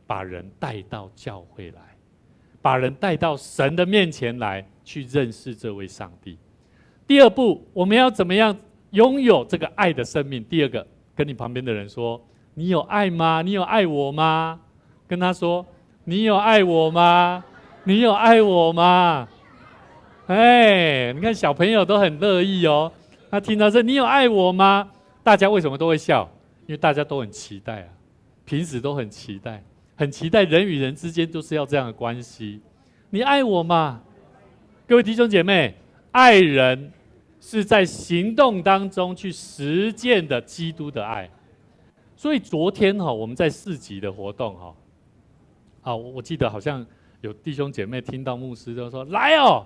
把人帶到教會來，把人帶到神的面前來，去認識這位上帝。”第二步，我們要怎麼樣擁有這個愛的生命？第二個，跟你旁邊的人說：“你有愛嗎？你有愛我嗎？”跟他說：“你有愛我嗎？你有愛我嗎？”哎，你看小朋友都很樂意哦。他聽到說：“你有愛我嗎？”大家為什麼都會笑？因為大家都很期待啊，平時都很期待，很期待人與人之間都是要這樣的關係。你愛我嗎？各位弟兄姐妹，愛人是在行動當中去實踐的基督的愛。所以昨天哈，我們在市集的活動哈，啊，我記得好像有弟兄姐妹聽到牧師就說：“來哦，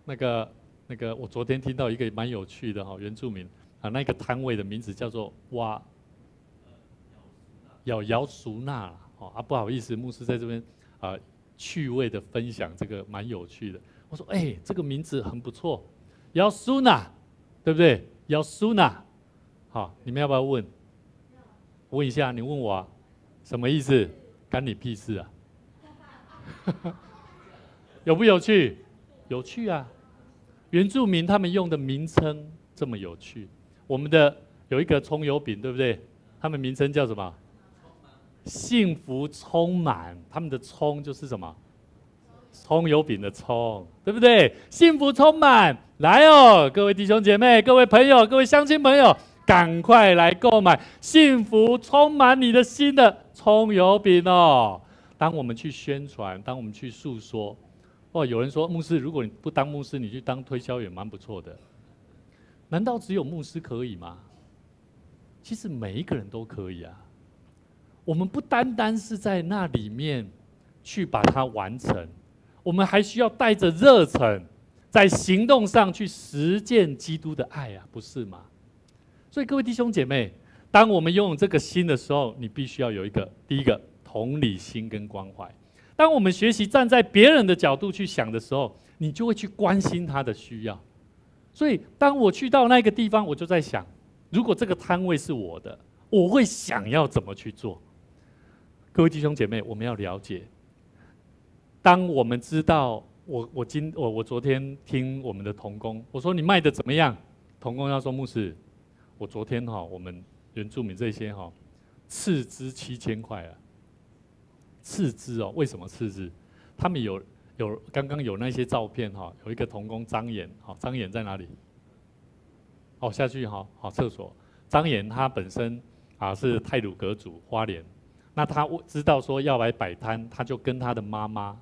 那個，我昨天聽到一個蠻有趣的哈，原住民啊，那個攤位的名字叫做哇，姚姚淑娜哦啊，不好意思，牧師在這邊啊，趣味的分享這個蠻有趣的。我說：哎，這個名字很不錯，姚蘇娜，對不對？姚蘇娜，好，你們要不要問？問一下，你問我啊，什麼意思？干你屁事啊！有不有趣？有趣啊！原住民他們用的名稱這麼有趣，我們的有一個蔥油餅，對不對？他們名稱叫什麼？幸福充滿，他們的蔥就是什麼？蔥油餅的蔥，對不對？幸福充滿，來哦，各位弟兄姐妹、各位朋友、各位鄉親朋友，趕快來購買幸福充滿你的心的蔥油餅哦！當我們去宣傳，當我們去訴說，哦，有人說牧師，如果你不當牧師，你去當推銷員蠻不錯的。難道只有牧師可以嗎？其實每一個人都可以啊。我們不單單是在那裡面去把它完成，我們還需要帶着熱忱，在行動上去實踐基督的愛啊，不是嗎？所以各位弟兄姐妹，當我們擁有這個心的時候，你必須要有一個第一個同理心跟關懷。當我們學習站在別人的角度去想的時候，你就會去關心他的需要。所以，當我去到那個地方，我就在想，如果這個攤位是我的，我會想要怎麼去做？各位弟兄姐妹，我們要了解，當我們知道我我今我我昨天聽我們的同工，我說你賣的怎麼樣？同工要說牧師，我昨天哈，我們原住民這些哈，斥資7000塊啊，斥資哦，為什麼斥資？他們有剛剛有那些照片哈，有一個同工張岩，好，張岩在哪裡？哦，下去哈，好廁所。張岩他本身啊是太魯閣族花蓮，那他知道說要來擺攤，他就跟他的媽媽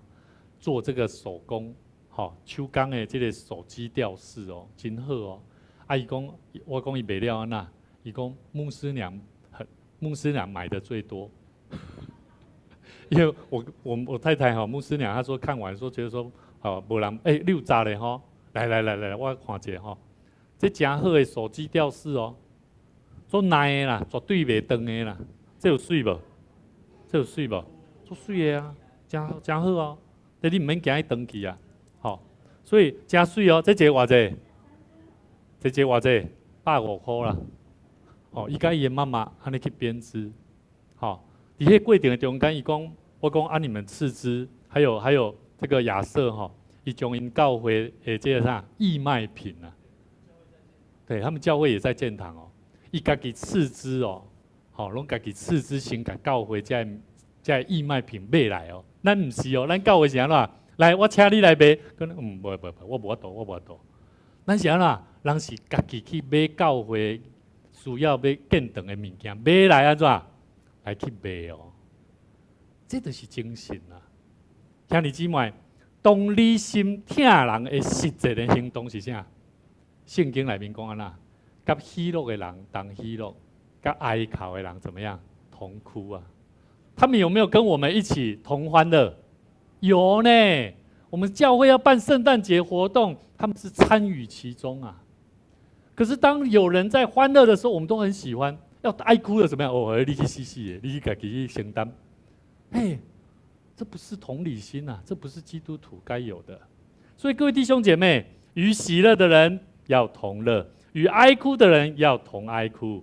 做這個手工，吼，手工的這個手機吊飾哦，真好哦。啊，伊講，我講伊賣了按怎？伊講牧師娘很，牧師娘買的最多。因為我太太吼，牧師娘，她說看完說覺得說，吼，無人，欸，你有紮咧吼？來來來來，我看一下吼，這誠好的手機吊飾哦，足耐的啦，絕對袂斷的啦。這有媠無？這有媠無？足媠的啊，誠誠好哦。這你毋免驚伊斷去啊，吼。所以誠媠哦，這一個偌濟？這一個偌濟？150塊啦。哦，伊佮伊的媽媽按呢去編織，吼。佇彼過程的中間，伊講，我講啊，你們斥資，還有這個亞瑟吼，伊將𪜶教會的這個啥義賣品啊，對他們教會也在建堂哦，伊家己斥資哦，吼，攏家己斥資先共教會這這義賣品買來哦，咱毋是哦，咱教會是按怎？來，我請你來買，可能無無無，我無法度，我無法度。咱是按怎？人是家己去買教會需要欲建堂的物件，買來按怎？來去賣哦，這就是精神啊！兄弟姊妹，同理心疼人的實際的行動是啥？聖經內面講按怎？佮喜樂的人同喜樂，佮哀哭的人怎麼樣？同哭啊！他們有沒有跟我們一起同歡樂？有呢。我們教會要辦聖誕節活動，他們是參與其中啊。可是當有人在歡樂的時候，我們都很喜歡。要哀哭的怎麼樣？哦，你去死死的，你去家己去承擔。嘿，這不是同理心啊，這不是基督徒該有的。所以各位弟兄姐妹，與喜樂的人要同樂，與哀哭的人要同哀哭。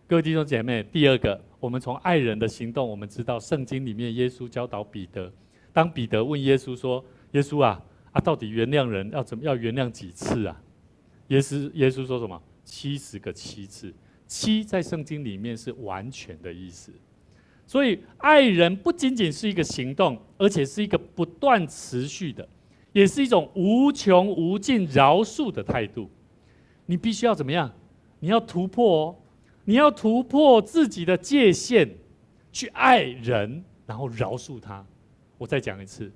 各位弟兄姐妹，第二個，我們從愛人的行動，我們知道聖經裡面耶穌教導彼得，當彼得問耶穌說：“耶穌啊，啊，到底原諒人要怎麼要原諒幾次啊？”耶穌說什麼？70個7次。七在聖經裡面是完全的意思，所以愛人不僅僅是一個行動，而且是一個不斷持續的，也是一種無窮無盡饒恕的態度。你必須要怎麼樣？你要突破哦，你要突破自己的界限，去愛人，然後饒恕他。我再講一次，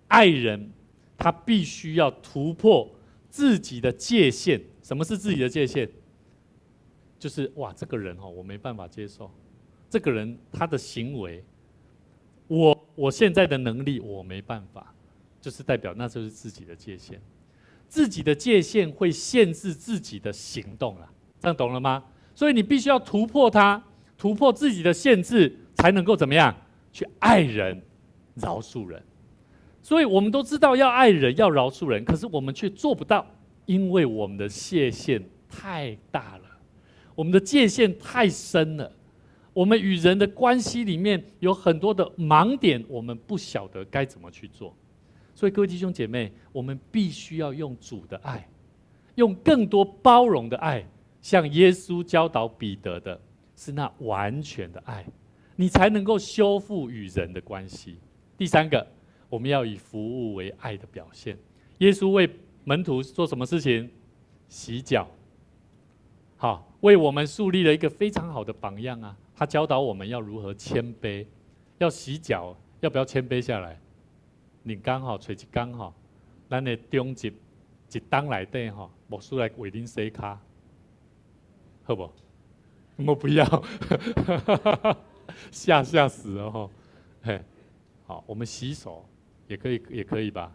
愛人他必須要突破自己的界限。什麼是自己的界限？就是哇，這個人哦，我沒辦法接受。這個人他的行為，我現在的能力我沒辦法，就是代表那就是自己的界限。自己的界限會限制自己的行動了，這樣懂了嗎？所以你必須要突破它，突破自己的限制，才能夠怎麼樣去愛人、饒恕人。所以我們都知道要愛人、要饒恕人，可是我們卻做不到，因為我們的界限太大了。我們的界限太深了，我們與人的關係裡面有很多的盲點，我們不曉得該怎麼去做。所以各位弟兄姐妹，我們必須要用主的愛，用更多包容的愛，像耶穌教導彼得的，是那完全的愛，你才能夠修復與人的關係。第三個，我們要以服務為愛的表現。耶穌為門徒做什麼事情？洗腳。好，為我們樹立了一個非常好的榜樣啊！他教導我們要如何謙卑，要洗腳，要不要謙卑下來？你剛好揣一工吼，咱的中集一冬內底吼，牧師來為恁洗跤，好無？我不要，嚇死了吼！嘿，好，我們洗手也可以，也可以吧？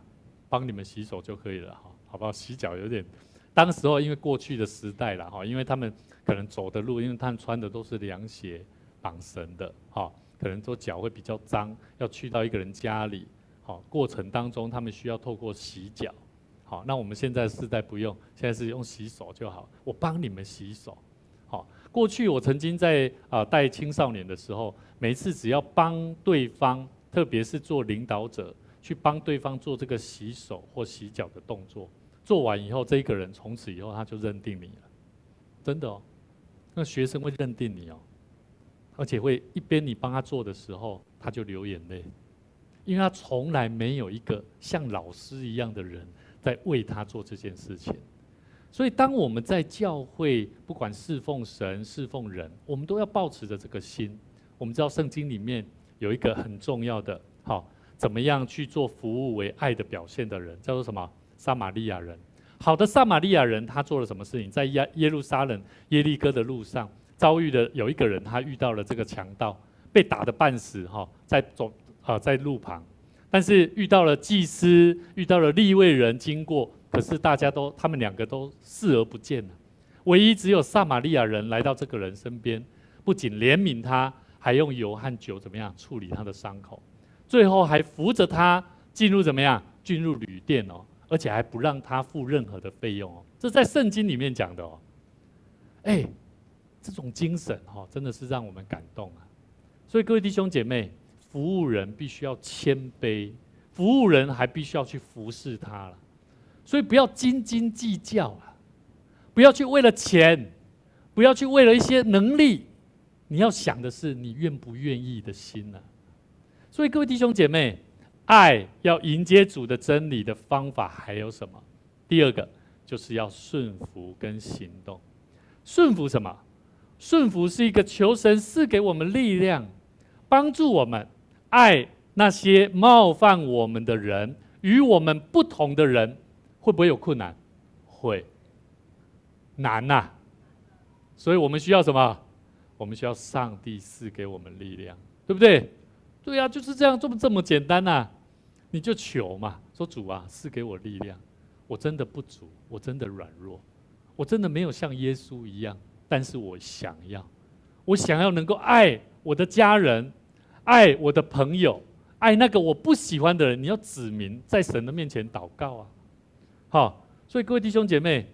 幫你們洗手就可以了，哈，好不好？洗腳有點。當時候因為過去的時代了哈，因為他們可能走的路，因為他們穿的都是涼鞋綁繩的，哈，可能說腳會比較髒，要去到一個人家裡，好，過程當中他們需要透過洗腳，好，那我們現在世代不用，現在是用洗手就好，我幫你們洗手，好，過去我曾經在啊帶青少年的時候，每次只要幫對方，特別是做領導者，去幫對方做這個洗手或洗腳的動作。做完以後，這個人從此以後他就認定你了，真的哦。那學生會認定你哦，而且會一邊你幫他做的時候，他就流眼淚，因為他從來沒有一個像老師一樣的人在為他做這件事情。所以，當我們在教會，不管侍奉神、侍奉人，我們都要抱持著這個心。我們知道聖經裡面有一個很重要的，好，怎么样去做服务为爱的表现的人，叫做什么？撒玛利亚人。好的撒玛利亚人，他做了什么事情？在耶路撒冷耶利哥的路上，遭遇的有一个人，他遇到了这个强盗，被打得半死，哈，在走啊，在路旁，但是遇到了祭司，遇到了利未人经过，可是大家都他们两个都视而不见了，唯一只有撒玛利亚人来到这个人身边，不仅怜悯他，还用油和酒怎么样处理他的伤口，最后还扶着他进入怎么样进入旅店哦。而且还不让他付任何的费用哦，这在圣经里面讲的哦。哎，这种精神哈，真的是让我们感动啊。所以各位弟兄姐妹，服务人必须要谦卑，服务人还必须要去服侍他了。所以不要斤斤计较啊，不要去为了钱，不要去为了一些能力，你要想的是你愿不愿意的心呢。所以各位弟兄姐妹，爱要迎接主的真理的方法还有什么？第二个就是要顺服跟行动。顺服什么？顺服是一个求神赐给我们力量，帮助我们爱那些冒犯我们的人，与我们不同的人，会不会有困难？会，难呐。所以我们需要什么？我们需要上帝赐给我们力量，对不对？对呀，就是这样，这么简单呐。你就求嘛，说主啊，赐给我力量，我真的不足，我真的软弱，我真的没有像耶稣一样，但是我想要，我想要能够爱我的家人，爱我的朋友，爱那个我不喜欢的人。你要指明在神的面前祷告啊，好，所以各位弟兄姐妹，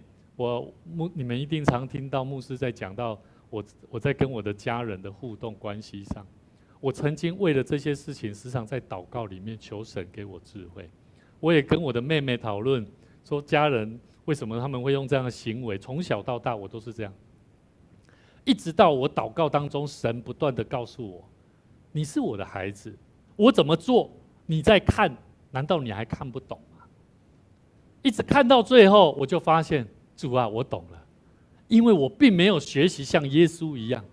你们一定常听到牧师在讲到我在跟我的家人的互动关系上。我曾经为了这些事情，时常在祷告里面求神给我智慧。我也跟我的妹妹讨论，说家人为什么他们会用这样的行为。从小到大，我都是这样。一直到我祷告当中，神不断的告诉我：“你是我的孩子，我怎么做，你在看，难道你还看不懂吗？”一直看到最后，我就发现，主啊，我懂了，因为我并没有学习像耶稣一样。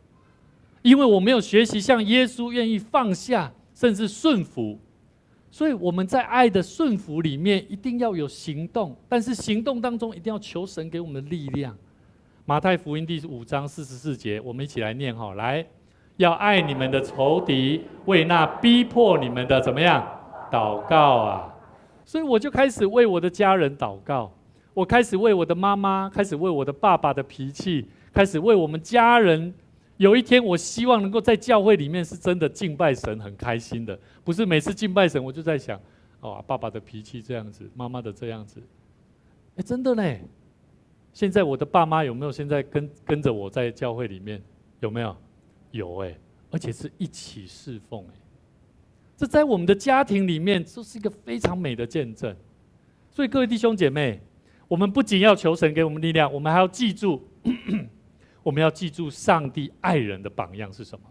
因为我没有学习像耶稣愿意放下，甚至顺服，所以我们在爱的顺服里面一定要有行动，但是行动当中一定要求神给我们力量。马太福音第5章44节，我们一起来念哈，来，要爱你们的仇敌，为那逼迫你们的怎么样祷告啊？所以我就开始为我的家人祷告，我开始为我的妈妈，开始为我的爸爸的脾气，开始为我们家人。有一天，我希望能够在教会里面是真的敬拜神，很开心的，不是每次敬拜神我就在想，哦，爸爸的脾气这样子，妈妈的这样子，哎，真的嘞。现在我的爸妈有没有现在跟着我在教会里面？有没有？有哎，而且是一起侍奉哎。这在我们的家庭里面，这是一个非常美的见证。所以各位弟兄姐妹，我们不仅要求神给我们力量，我们还要记住。我们要记住上帝爱人的榜样是什么？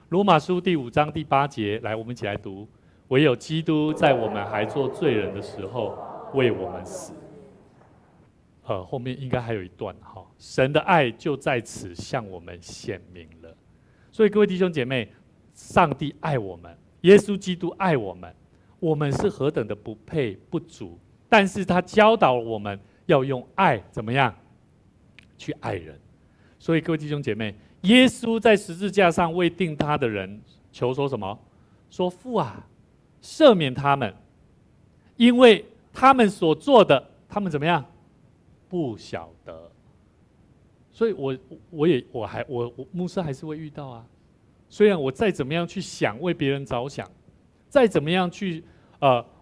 罗马书第5章第8节，来，我们一起来读：唯有基督在我们还做罪人的时候为我们死。后面应该还有一段哈，神的爱就在此向我们显明了。所以各位弟兄姐妹，上帝爱我们，耶稣基督爱我们，我们是何等的不配不足，但是他教导我们要用爱怎么样去爱人。所以各位弟兄姐妹，耶稣在十字架上为钉他的人求说什么？说父啊，赦免他们，因为他们所做的，他们怎么样？不晓得。所以我我也我还我我牧师还是会遇到啊。虽然我再怎么样去想为别人着想，再怎么样去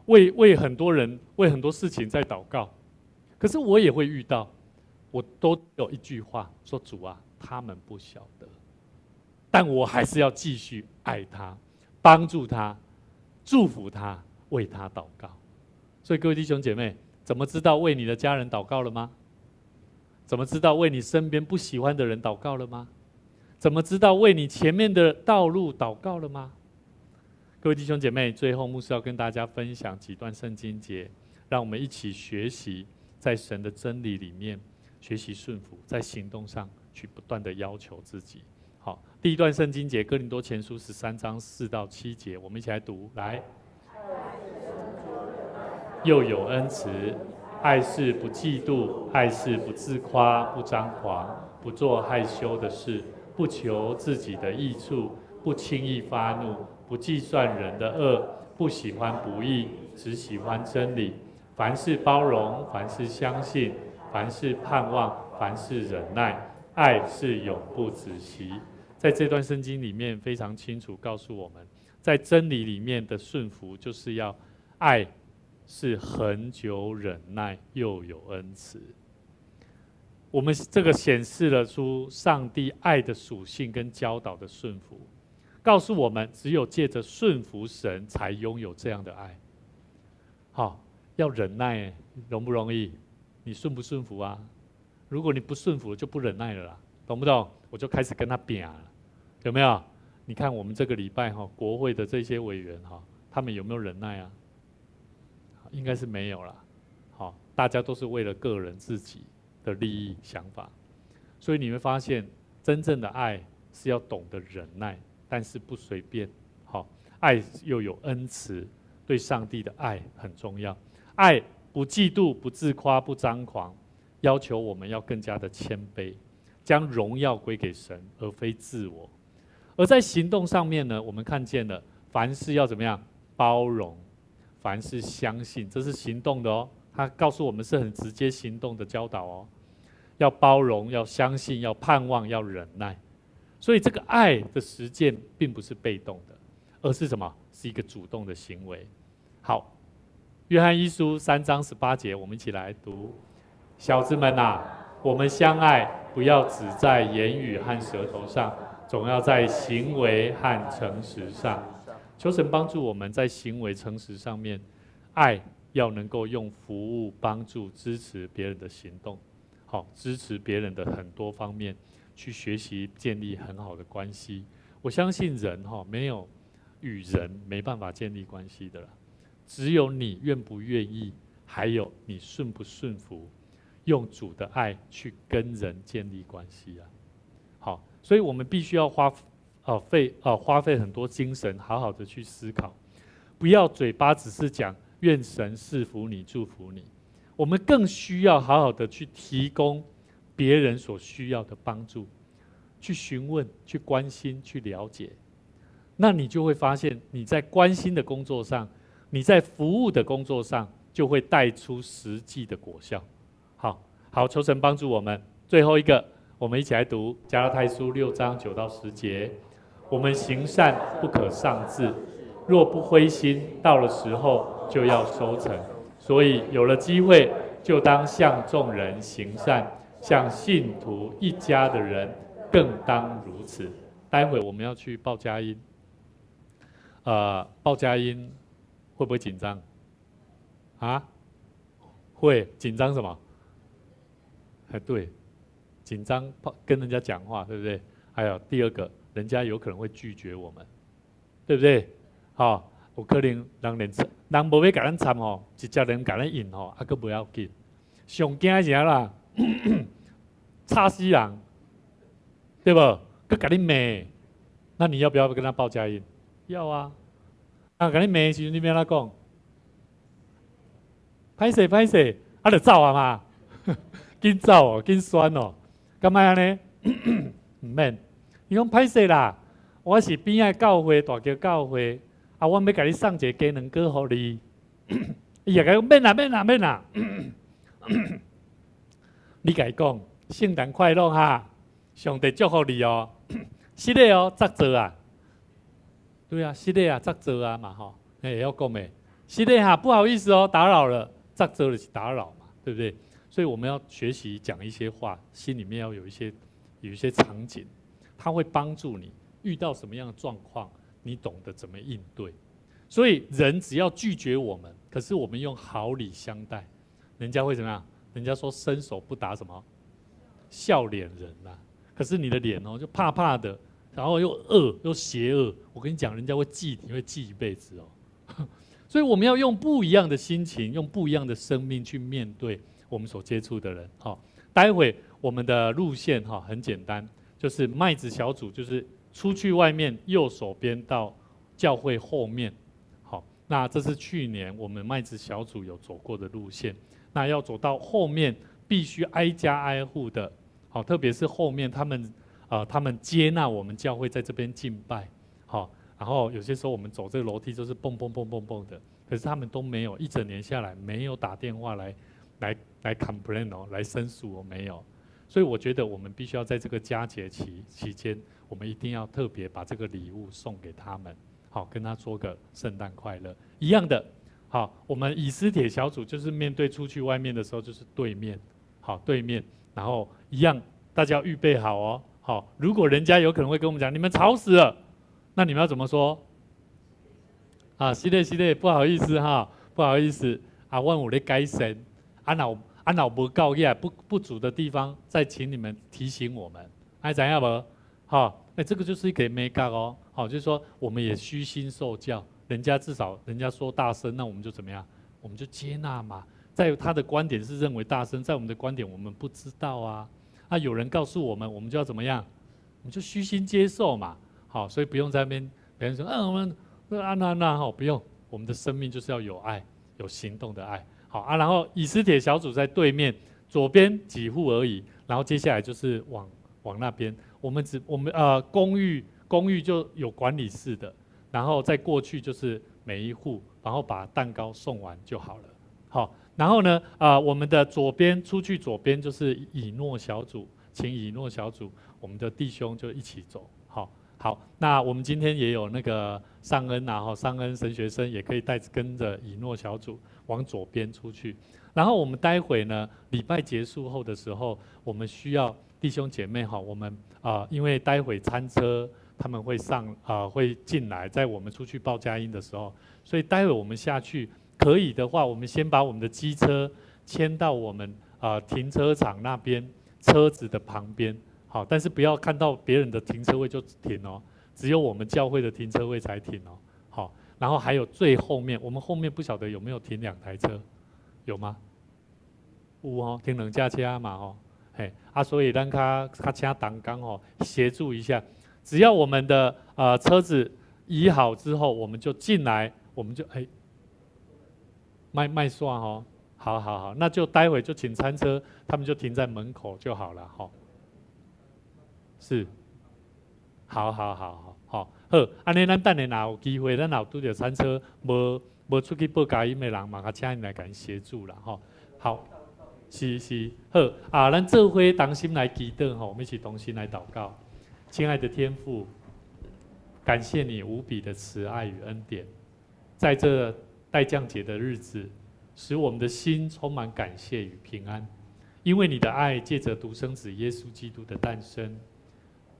为很多人为很多事情在祷告，可是我也会遇到。我都有一句话说：“主啊，他们不晓得，但我还是要继续爱他，帮助他，祝福他，为他祷告。”所以各位弟兄姐妹，怎么知道为你的家人祷告了吗？怎么知道为你身边不喜欢的人祷告了吗？怎么知道为你前面的道路祷告了吗？各位弟兄姐妹，最后牧师要跟大家分享几段圣经节，让我们一起学习在神的真理里面学习顺服，在行动上去不断的要求自己。好，第一段圣经节，哥林多前书13章4到7节，我们一起来读。来，又有恩慈。愛是不嫉妒，愛是不自誇，不張狂，不做害羞的事，不求自己的益處，不輕易發怒，不計算人的惡，不喜歡不義，只喜歡真理。凡事包容，凡事相信，凡事盼望，凡事忍耐。愛是永不止息。在這段聖經裡面非常清楚告訴我們，在真理裡面的順服，就是要愛是恆久忍耐，又有恩慈。我們這個顯示了出上帝愛的屬性跟教導的順服，告訴我們只有借着順服神，才擁有這樣的愛。好，要忍耐，容不容易？你順不順服啊？如果你不順服，就不忍耐了啦，懂不懂？我就開始跟他拚了，有沒有？你看我們這個禮拜哈，國會的這些委員哈，他們有沒有忍耐啊？應該是沒有了。好，大家都是為了個人自己的利益想法，所以你會發現，真正的愛是要懂得忍耐，但是不隨便。好，愛又有恩慈，對上帝的愛很重要。愛不嫉妒，不自誇，不張狂，要求我們要更加的謙卑，將榮耀歸給神，而非自我。而在行動上面呢，我們看見了，凡事要怎麼樣？包容。凡事相信，這是行動的哦。他告訴我們是很直接行動的教導哦。要包容，要相信，要盼望，要忍耐。所以這個愛的實踐並不是被動的，而是什麼？是一個主動的行為。好，約翰一書3章18節，我們一起來讀：小子們啊，我們相愛，不要只在言語和舌頭上，總要在行為和誠實上。求神幫助我們在行為誠實上面，愛要能夠用服務、幫助、支持別人的行動，好，支持別人的很多方面去學習，建立很好的關係。我相信人哈，沒有與人沒辦法建立關係的啦，只有你願不願意，還有你順不順服，用主的愛去跟人建立關係啊。好，所以我們必須要花費很多精神，好好的去思考，不要嘴巴只是講願神賜福你、祝福你，我們更需要好好的去提供別人所需要的幫助，去詢問、去關心、去了解，那你就會發現你在關心的工作上，你在服務的工作上，就會帶出實際的果效。好好，求神幫助我們。最後一個，我們一起來讀加拉太書6章9到10節。我們行善不可喪志，若不灰心，到了時候就要收成。所以有了機會，就當向眾人行善，向信徒一家的人更當如此。待會我們要去報佳音，報佳音會不會緊張？啊？會緊張什麼？哎，對，緊張跟人家講話，對不對？還有第二個，人家有可能會拒絕我們，對不對？好，有可能人連人無欲共咱參吼，直接連共咱應吼，啊，閣無要緊。上驚是啥啦？吵死人，對無？閣共你罵，那你要不要跟他報佳音？要啊。啊，共你罵的時陣，你欲按怎講？歹勢歹勢，啊，就走啊嘛，緊走哦，緊旋哦，敢愛按呢？毋免。伊講歹勢啦，我是邊仔教會大橋教會，啊，阮欲共你送一个雞卵糕予你。伊也共講免啦免啦免啦，你共伊講聖誕快樂哈，上帝祝福你哦。是的哦，紮做啊，對啊，是的啊，紮做啊嘛吼，會曉講袂？是的哈，不好意思哦，打擾了，紮做就是打擾嘛，對不對？所以我們要學習講一些話，心裡面要有一些場景。他會幫助你遇到什麼樣的狀況，你懂得怎麼應對。所以人只要拒絕我們，可是我們用好禮相待，人家會怎麼樣？人家說伸手不打什麼笑臉人呐。可是你的臉哦，就怕怕的，然後又惡又邪惡。我跟你講，人家會記你，會記一輩子哦。所以我們要用不一樣的心情，用不一樣的生命去面對我們所接觸的人。好，待會我們的路線哈很簡單。就是麥子小組，就是出去外面右手邊到教會後面。那這是去年我們麥子小組有走過的路線。那要走到後面，必須挨家挨戶的，好，特別是後面他們接納我們教會在這邊敬拜，好，然後有些時候我們走這個樓梯就是蹦蹦蹦蹦蹦的，可是他們都沒有一整年下來沒有打電話來 complain 哦，來申訴哦，沒有。所以我覺得我們必須要在這個佳節期間，我們一定要特別把這個禮物送給他們，好，跟他說個聖誕快樂。一樣的，好，我們以斯帖小組就是面對出去外面的時候，就是對面，好，對面，然後一樣，大家要預備好哦，好，如果人家有可能會跟我們講，你們吵死了，那你們要怎麼說？啊，是的，是的，不好意思哈，不好意思，啊，阮有咧改善，啊，若有無夠也不足的地方，再請你們提醒我們，愛知影無？好，哎，這個就是一個眉角哦，好，就是說我們也虛心受教，人家至少人家說大聲，那我們就怎麼樣？我們就接納嘛。在他的觀點是認為大聲，在我們的觀點我們不知道啊。啊，有人告訴我們，我們就要怎麼樣？我們就虛心接受嘛。好，所以不用在那邊別人說，啊，我們那啊那那好，不用，我們的生命就是要有愛，有行動的愛。好啊，然後以斯帖小組在對面左邊幾戶而已，然後接下來就是往那邊，我們只我們公寓就有管理室的，然後再過去就是每一戶，然後把蛋糕送完就好了。好，然後呢，我們的左邊出去左邊就是以諾小組，請以諾小組我們的弟兄就一起走。好，好，那我們今天也有那個尚恩啊，尚恩神學生也可以帶跟着以諾小組往左邊出去。然後我們待會呢，禮拜結束後的時候，我們需要弟兄姐妹哈，我們啊，因為待會餐車他們會上啊，會進來，在我們出去報佳音的時候，所以待會我們下去可以的話，我們先把我們的機車牽到我們停車場那邊車子的旁邊，好，但是不要看到別人的停車位就停哦，只有我們教會的停車位才停哦，好，然後還有最後面，我們後面不曉得有沒有停兩台車，有嗎？有哦，停兩架車嘛吼，嘿，啊，所以咱較請同工吼協助一下，只要我們的車子移好之後，我們就進來，我們就哎，莫煞吼，好好好，那就待會就請餐車，他們就停在門口就好了吼。是，好好好好好，好，按呢咱等下若有機會，咱若有拄著餐車無出去報佳音的人嘛，較請𪜶來共協助啦吼。好。是是，好啊！咱做伙同心來祈禱吼，我們一起同心來禱告。親愛的天父，感謝你無比的慈愛與恩典，在這待降節的日子，使我們的心充滿感謝與平安，因為你的愛借著獨生子耶穌基督的誕生，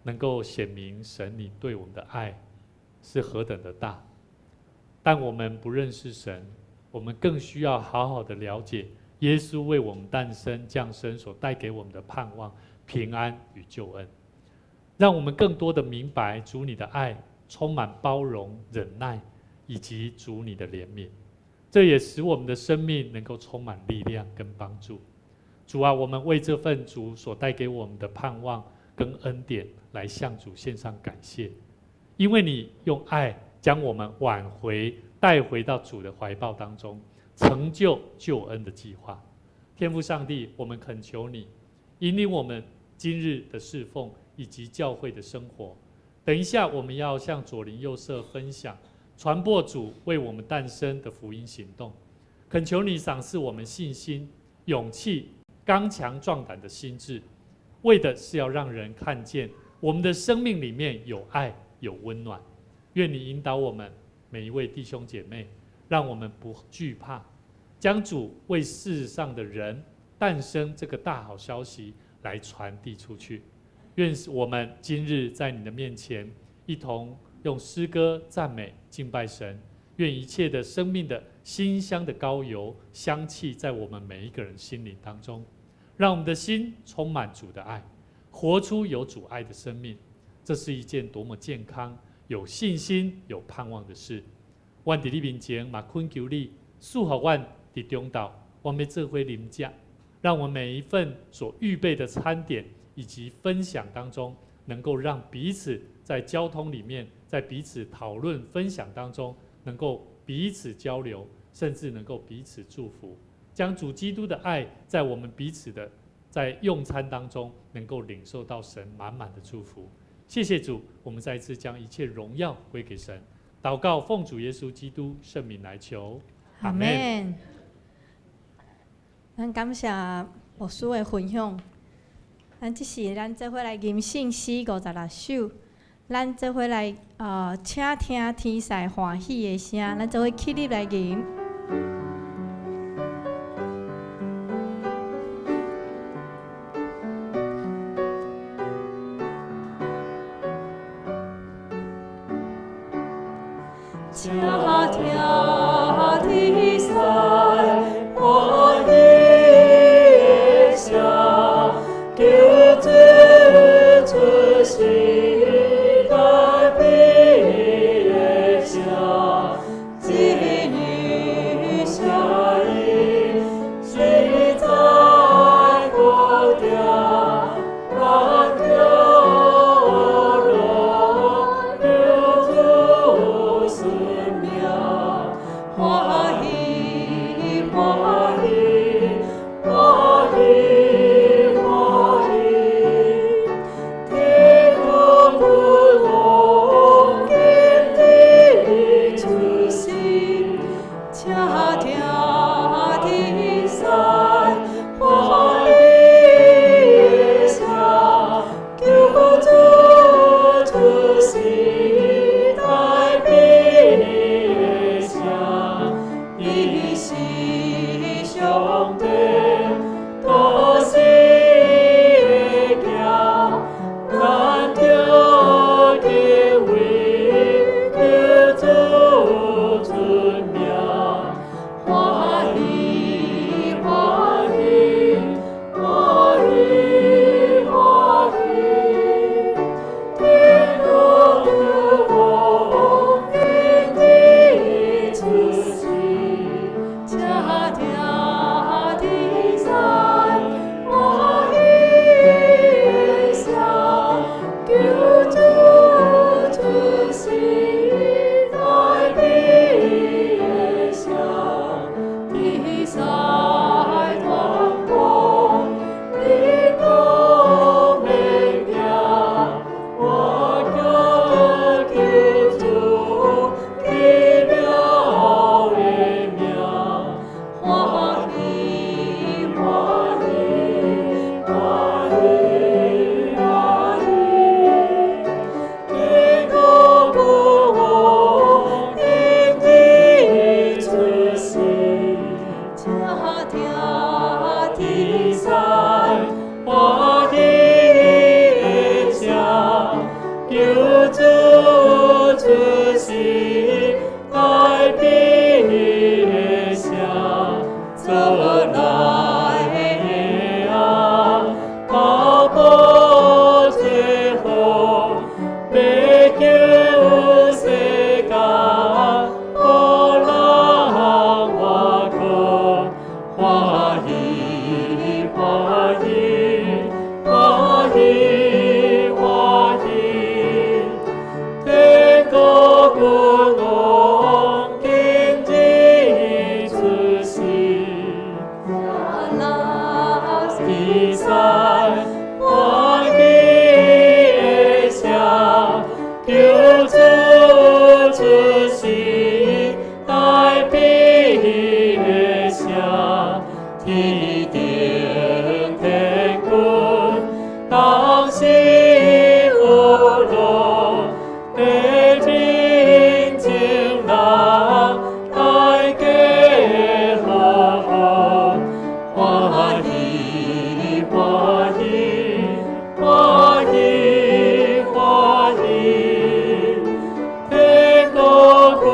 能夠顯明神你對我們的愛是何等的大。但我們不認識神，我們更需要好好的了解耶穌為我們誕生降生所帶給我們的盼望、平安與救恩，讓我們更多的明白主你的愛充滿包容、忍耐，以及主你的憐憫。這也使我們的生命能夠充滿力量跟幫助。主啊，我們為這份主所帶給我們的盼望跟恩典來向主獻上感謝，因為你用愛將我們挽回、帶回到主的懷抱當中，成就救恩的計劃。天父上帝，我們懇求你引領我們今日的侍奉以及教會的生活。等一下，我們要向左鄰右舍分享傳播主為我們誕生的福音行動。懇求你賞賜我們信心、勇氣、剛強壯膽的心志，為的是要讓人看見我們的生命裡面有愛、有溫暖。願你引導我們每一位弟兄姐妹，讓我們不懼怕，將主為世上的人誕生這個大好消息來傳遞出去。願我們今日在你的面前，一同用詩歌讚美敬拜神。願一切的生命的馨香的膏油香氣在我們每一個人心靈當中，讓我們的心充滿主的愛，活出有主愛的生命。這是一件多麼健康、有信心、有盼望的事。阮佇你面前嘛懇求你，賜予阮佇中晝，我們做伙啉食，讓我們每一份所預備的餐點以及分享當中，能夠讓彼此在交通裡面，在彼此討論分享當中，能夠彼此交流，甚至能夠彼此祝福，將主基督的愛在我們彼此的在用餐當中，能夠領受到神滿滿的祝福。謝謝主，我們再一次將一切榮耀歸給神。禱告奉主耶穌基督聖名來求，阿門。咱感謝牧師的分享。咱這時咱做伙來吟聖詩56首，咱做伙來請聽天使歡喜的聲，咱做伙起立來吟。請聽天使歡喜的聲，救主出世大悲的聲，這女聲音實在好聽，咱叫樂救主聖名，歡喜歡喜歡喜歡喜，天國君王今日出世，請聽天使歡喜的聲，救主出世大悲的聲，伊是上帝大聖的囝，咱著敬畏救主尊名，歡喜歡喜歡喜歡喜，天國君王今日出世，請聽天使歡喜的聲，救主出世大悲的聲，天使傳講你光明行，我叫救主奇妙的名，歡喜歡喜歡喜歡喜，天國君王今日出世，請聽天使歡喜的聲，救主出世大悲的聲，做來啊，寶寶最好，欲救世間，予人活過，歡喜歡喜歡喜歡喜，天國君王今日出世，天使歡喜的聲，救主出世大悲的聲，天頂天君同心有樂，地平情人大家好，歡喜歡喜歡喜歡喜，天國君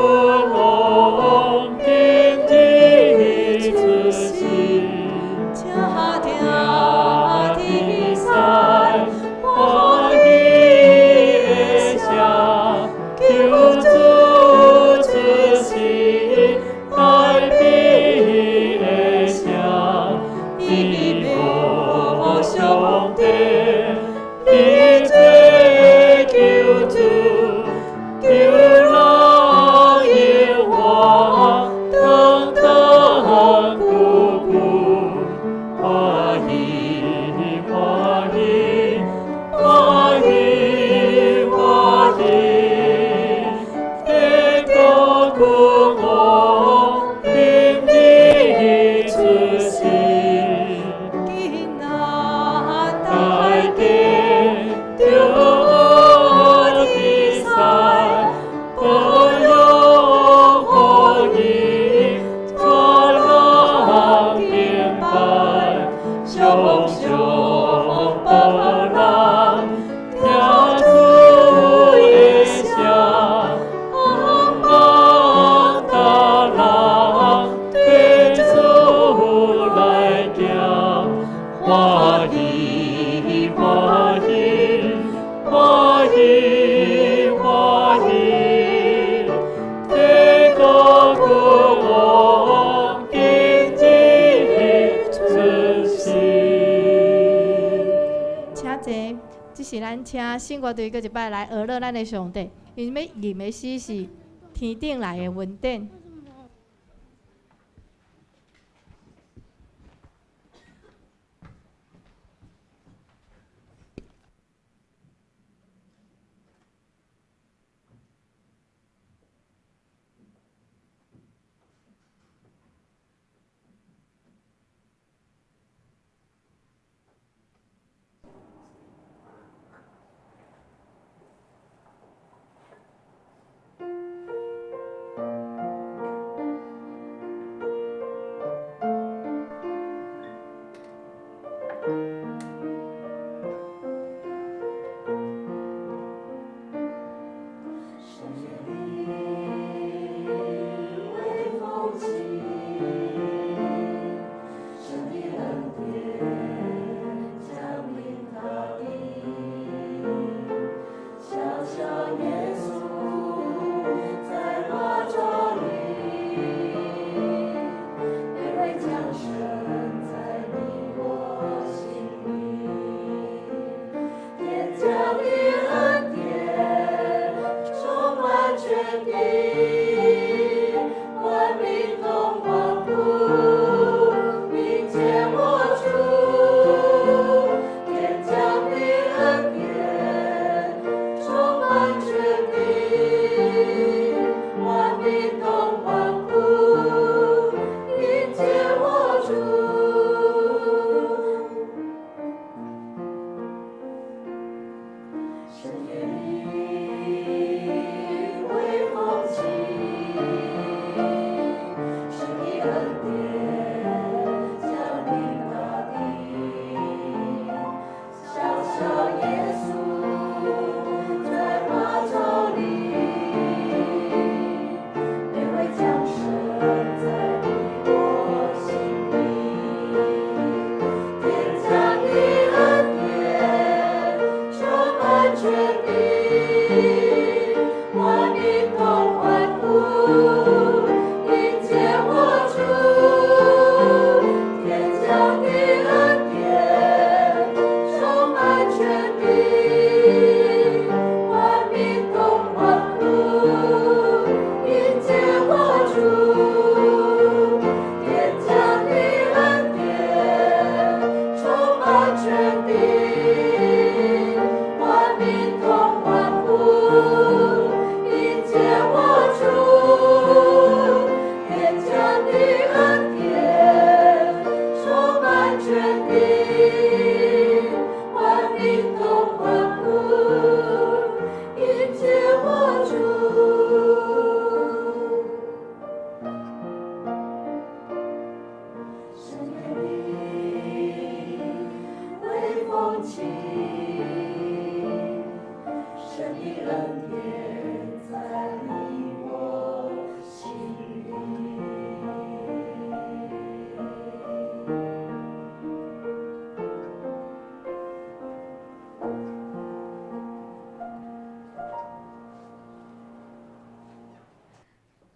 咱請聖樂隊閣一擺來學樂咱的上帝，𪜶欲吟的詩是天頂來的恩典。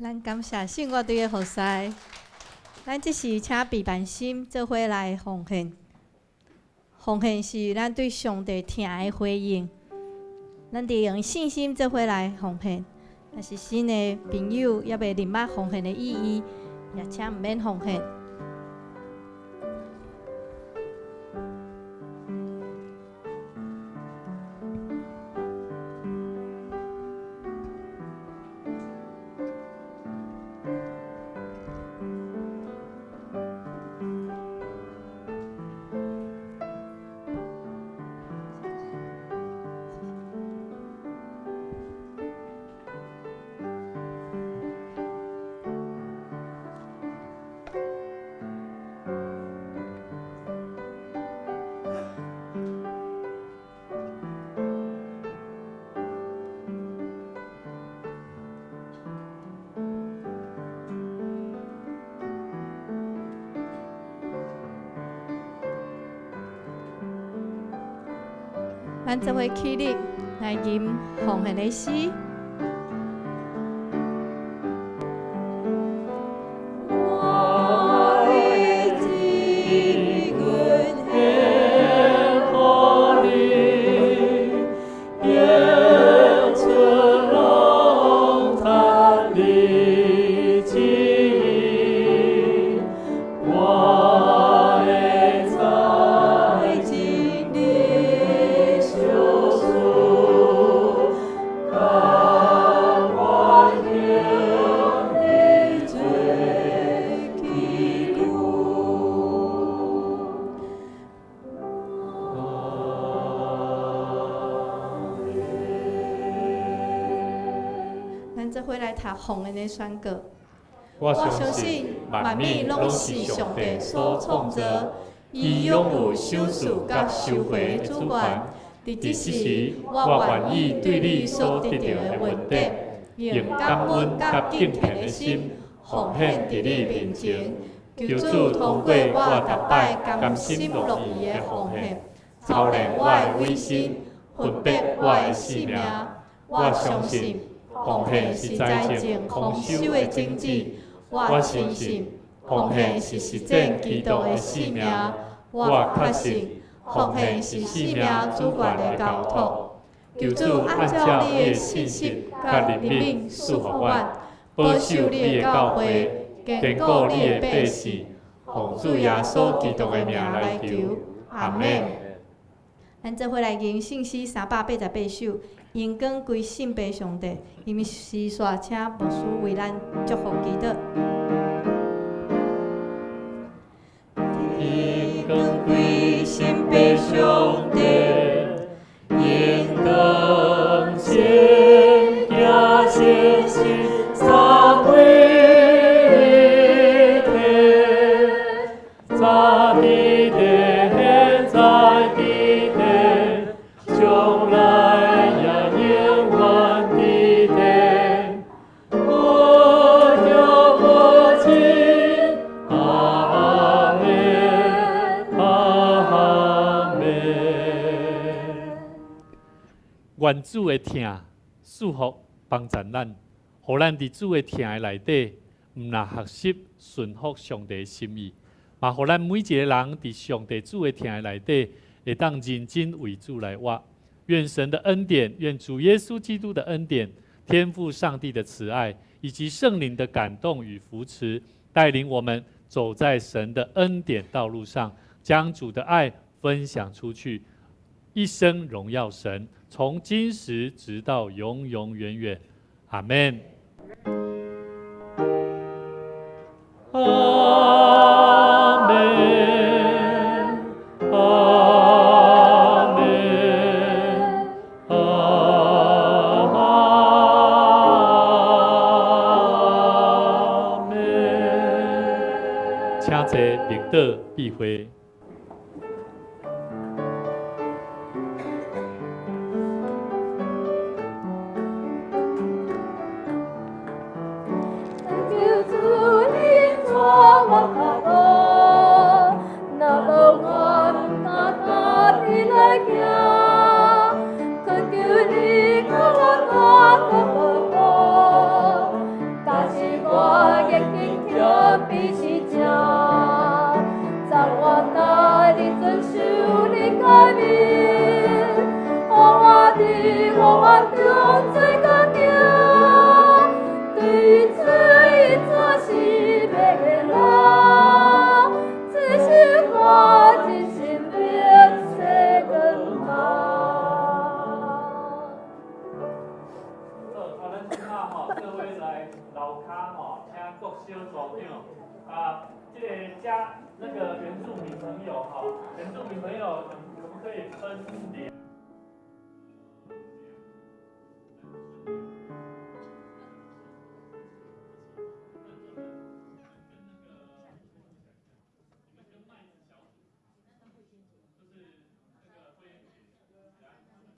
咱感謝聖樂隊的服侍，咱這時請備辦心做伙來奉獻。奉獻是咱對上帝疼的回應，咱得用信心做伙來奉獻。若是新的朋友猶未明白奉獻的意義，也請毋免奉獻。咱做伙起立來吟奉獻的詩。我的志願獻予你，奉恩的宣告。我相信萬物攏是上帝所創造，伊擁有賞賜佮收回的主權。佇這時，我願意對你所得著的恩典，用感恩佮敬虔的心奉獻佇你面前。求主通過我逐擺甘心樂意的奉獻，操練我的委身，分別我的性命。我相信奉獻是財政豐收的種子。我相信奉獻是實踐基督的使命。我確信奉獻是生命主權的交託。求主按照你的信實佮憐憫賜予阮，保守你的教會，堅固你的百姓。奉主耶穌基督的名來求，阿門。咱做伙來吟聖詩388首，榮光歸聖父上帝。因為是煞請牧師為咱祝福祈禱。榮光歸聖父上帝，榮光先行先是三位一體，早佇地，現在佇地，將來也永遠佇地。無窮無盡，阿們，阿們。願主的疼賜福幫助咱，予咱佇主的疼的內底，毋但學習順服上帝的心意，嘛予咱每一個人佇上帝主的疼的內底，會當認真為主來活。願神的恩典，願主耶穌基督的恩典，天父上帝的慈愛，以及聖靈的感動與扶持，帶領我們走在神的恩典道路上，將主的愛分享出去，一生榮耀神，從今時直到永永遠遠。阿門。阿們，阿們，阿們。請坐，默禱閉會。求主你帶我跤步，若無我毋敢家己來行，懇求你予我大腳步步，假使我已經聽比是正，昨晚帶你遵守你誡命，予我佇黑暗中做乾淨，對罪怎是欲來，這是我真心的切願望。好，啊，咱這馬吼，做伙來樓跤吼，請國小組長啊，這個加那個原住民朋友吼，原住民朋友可不可以分兩？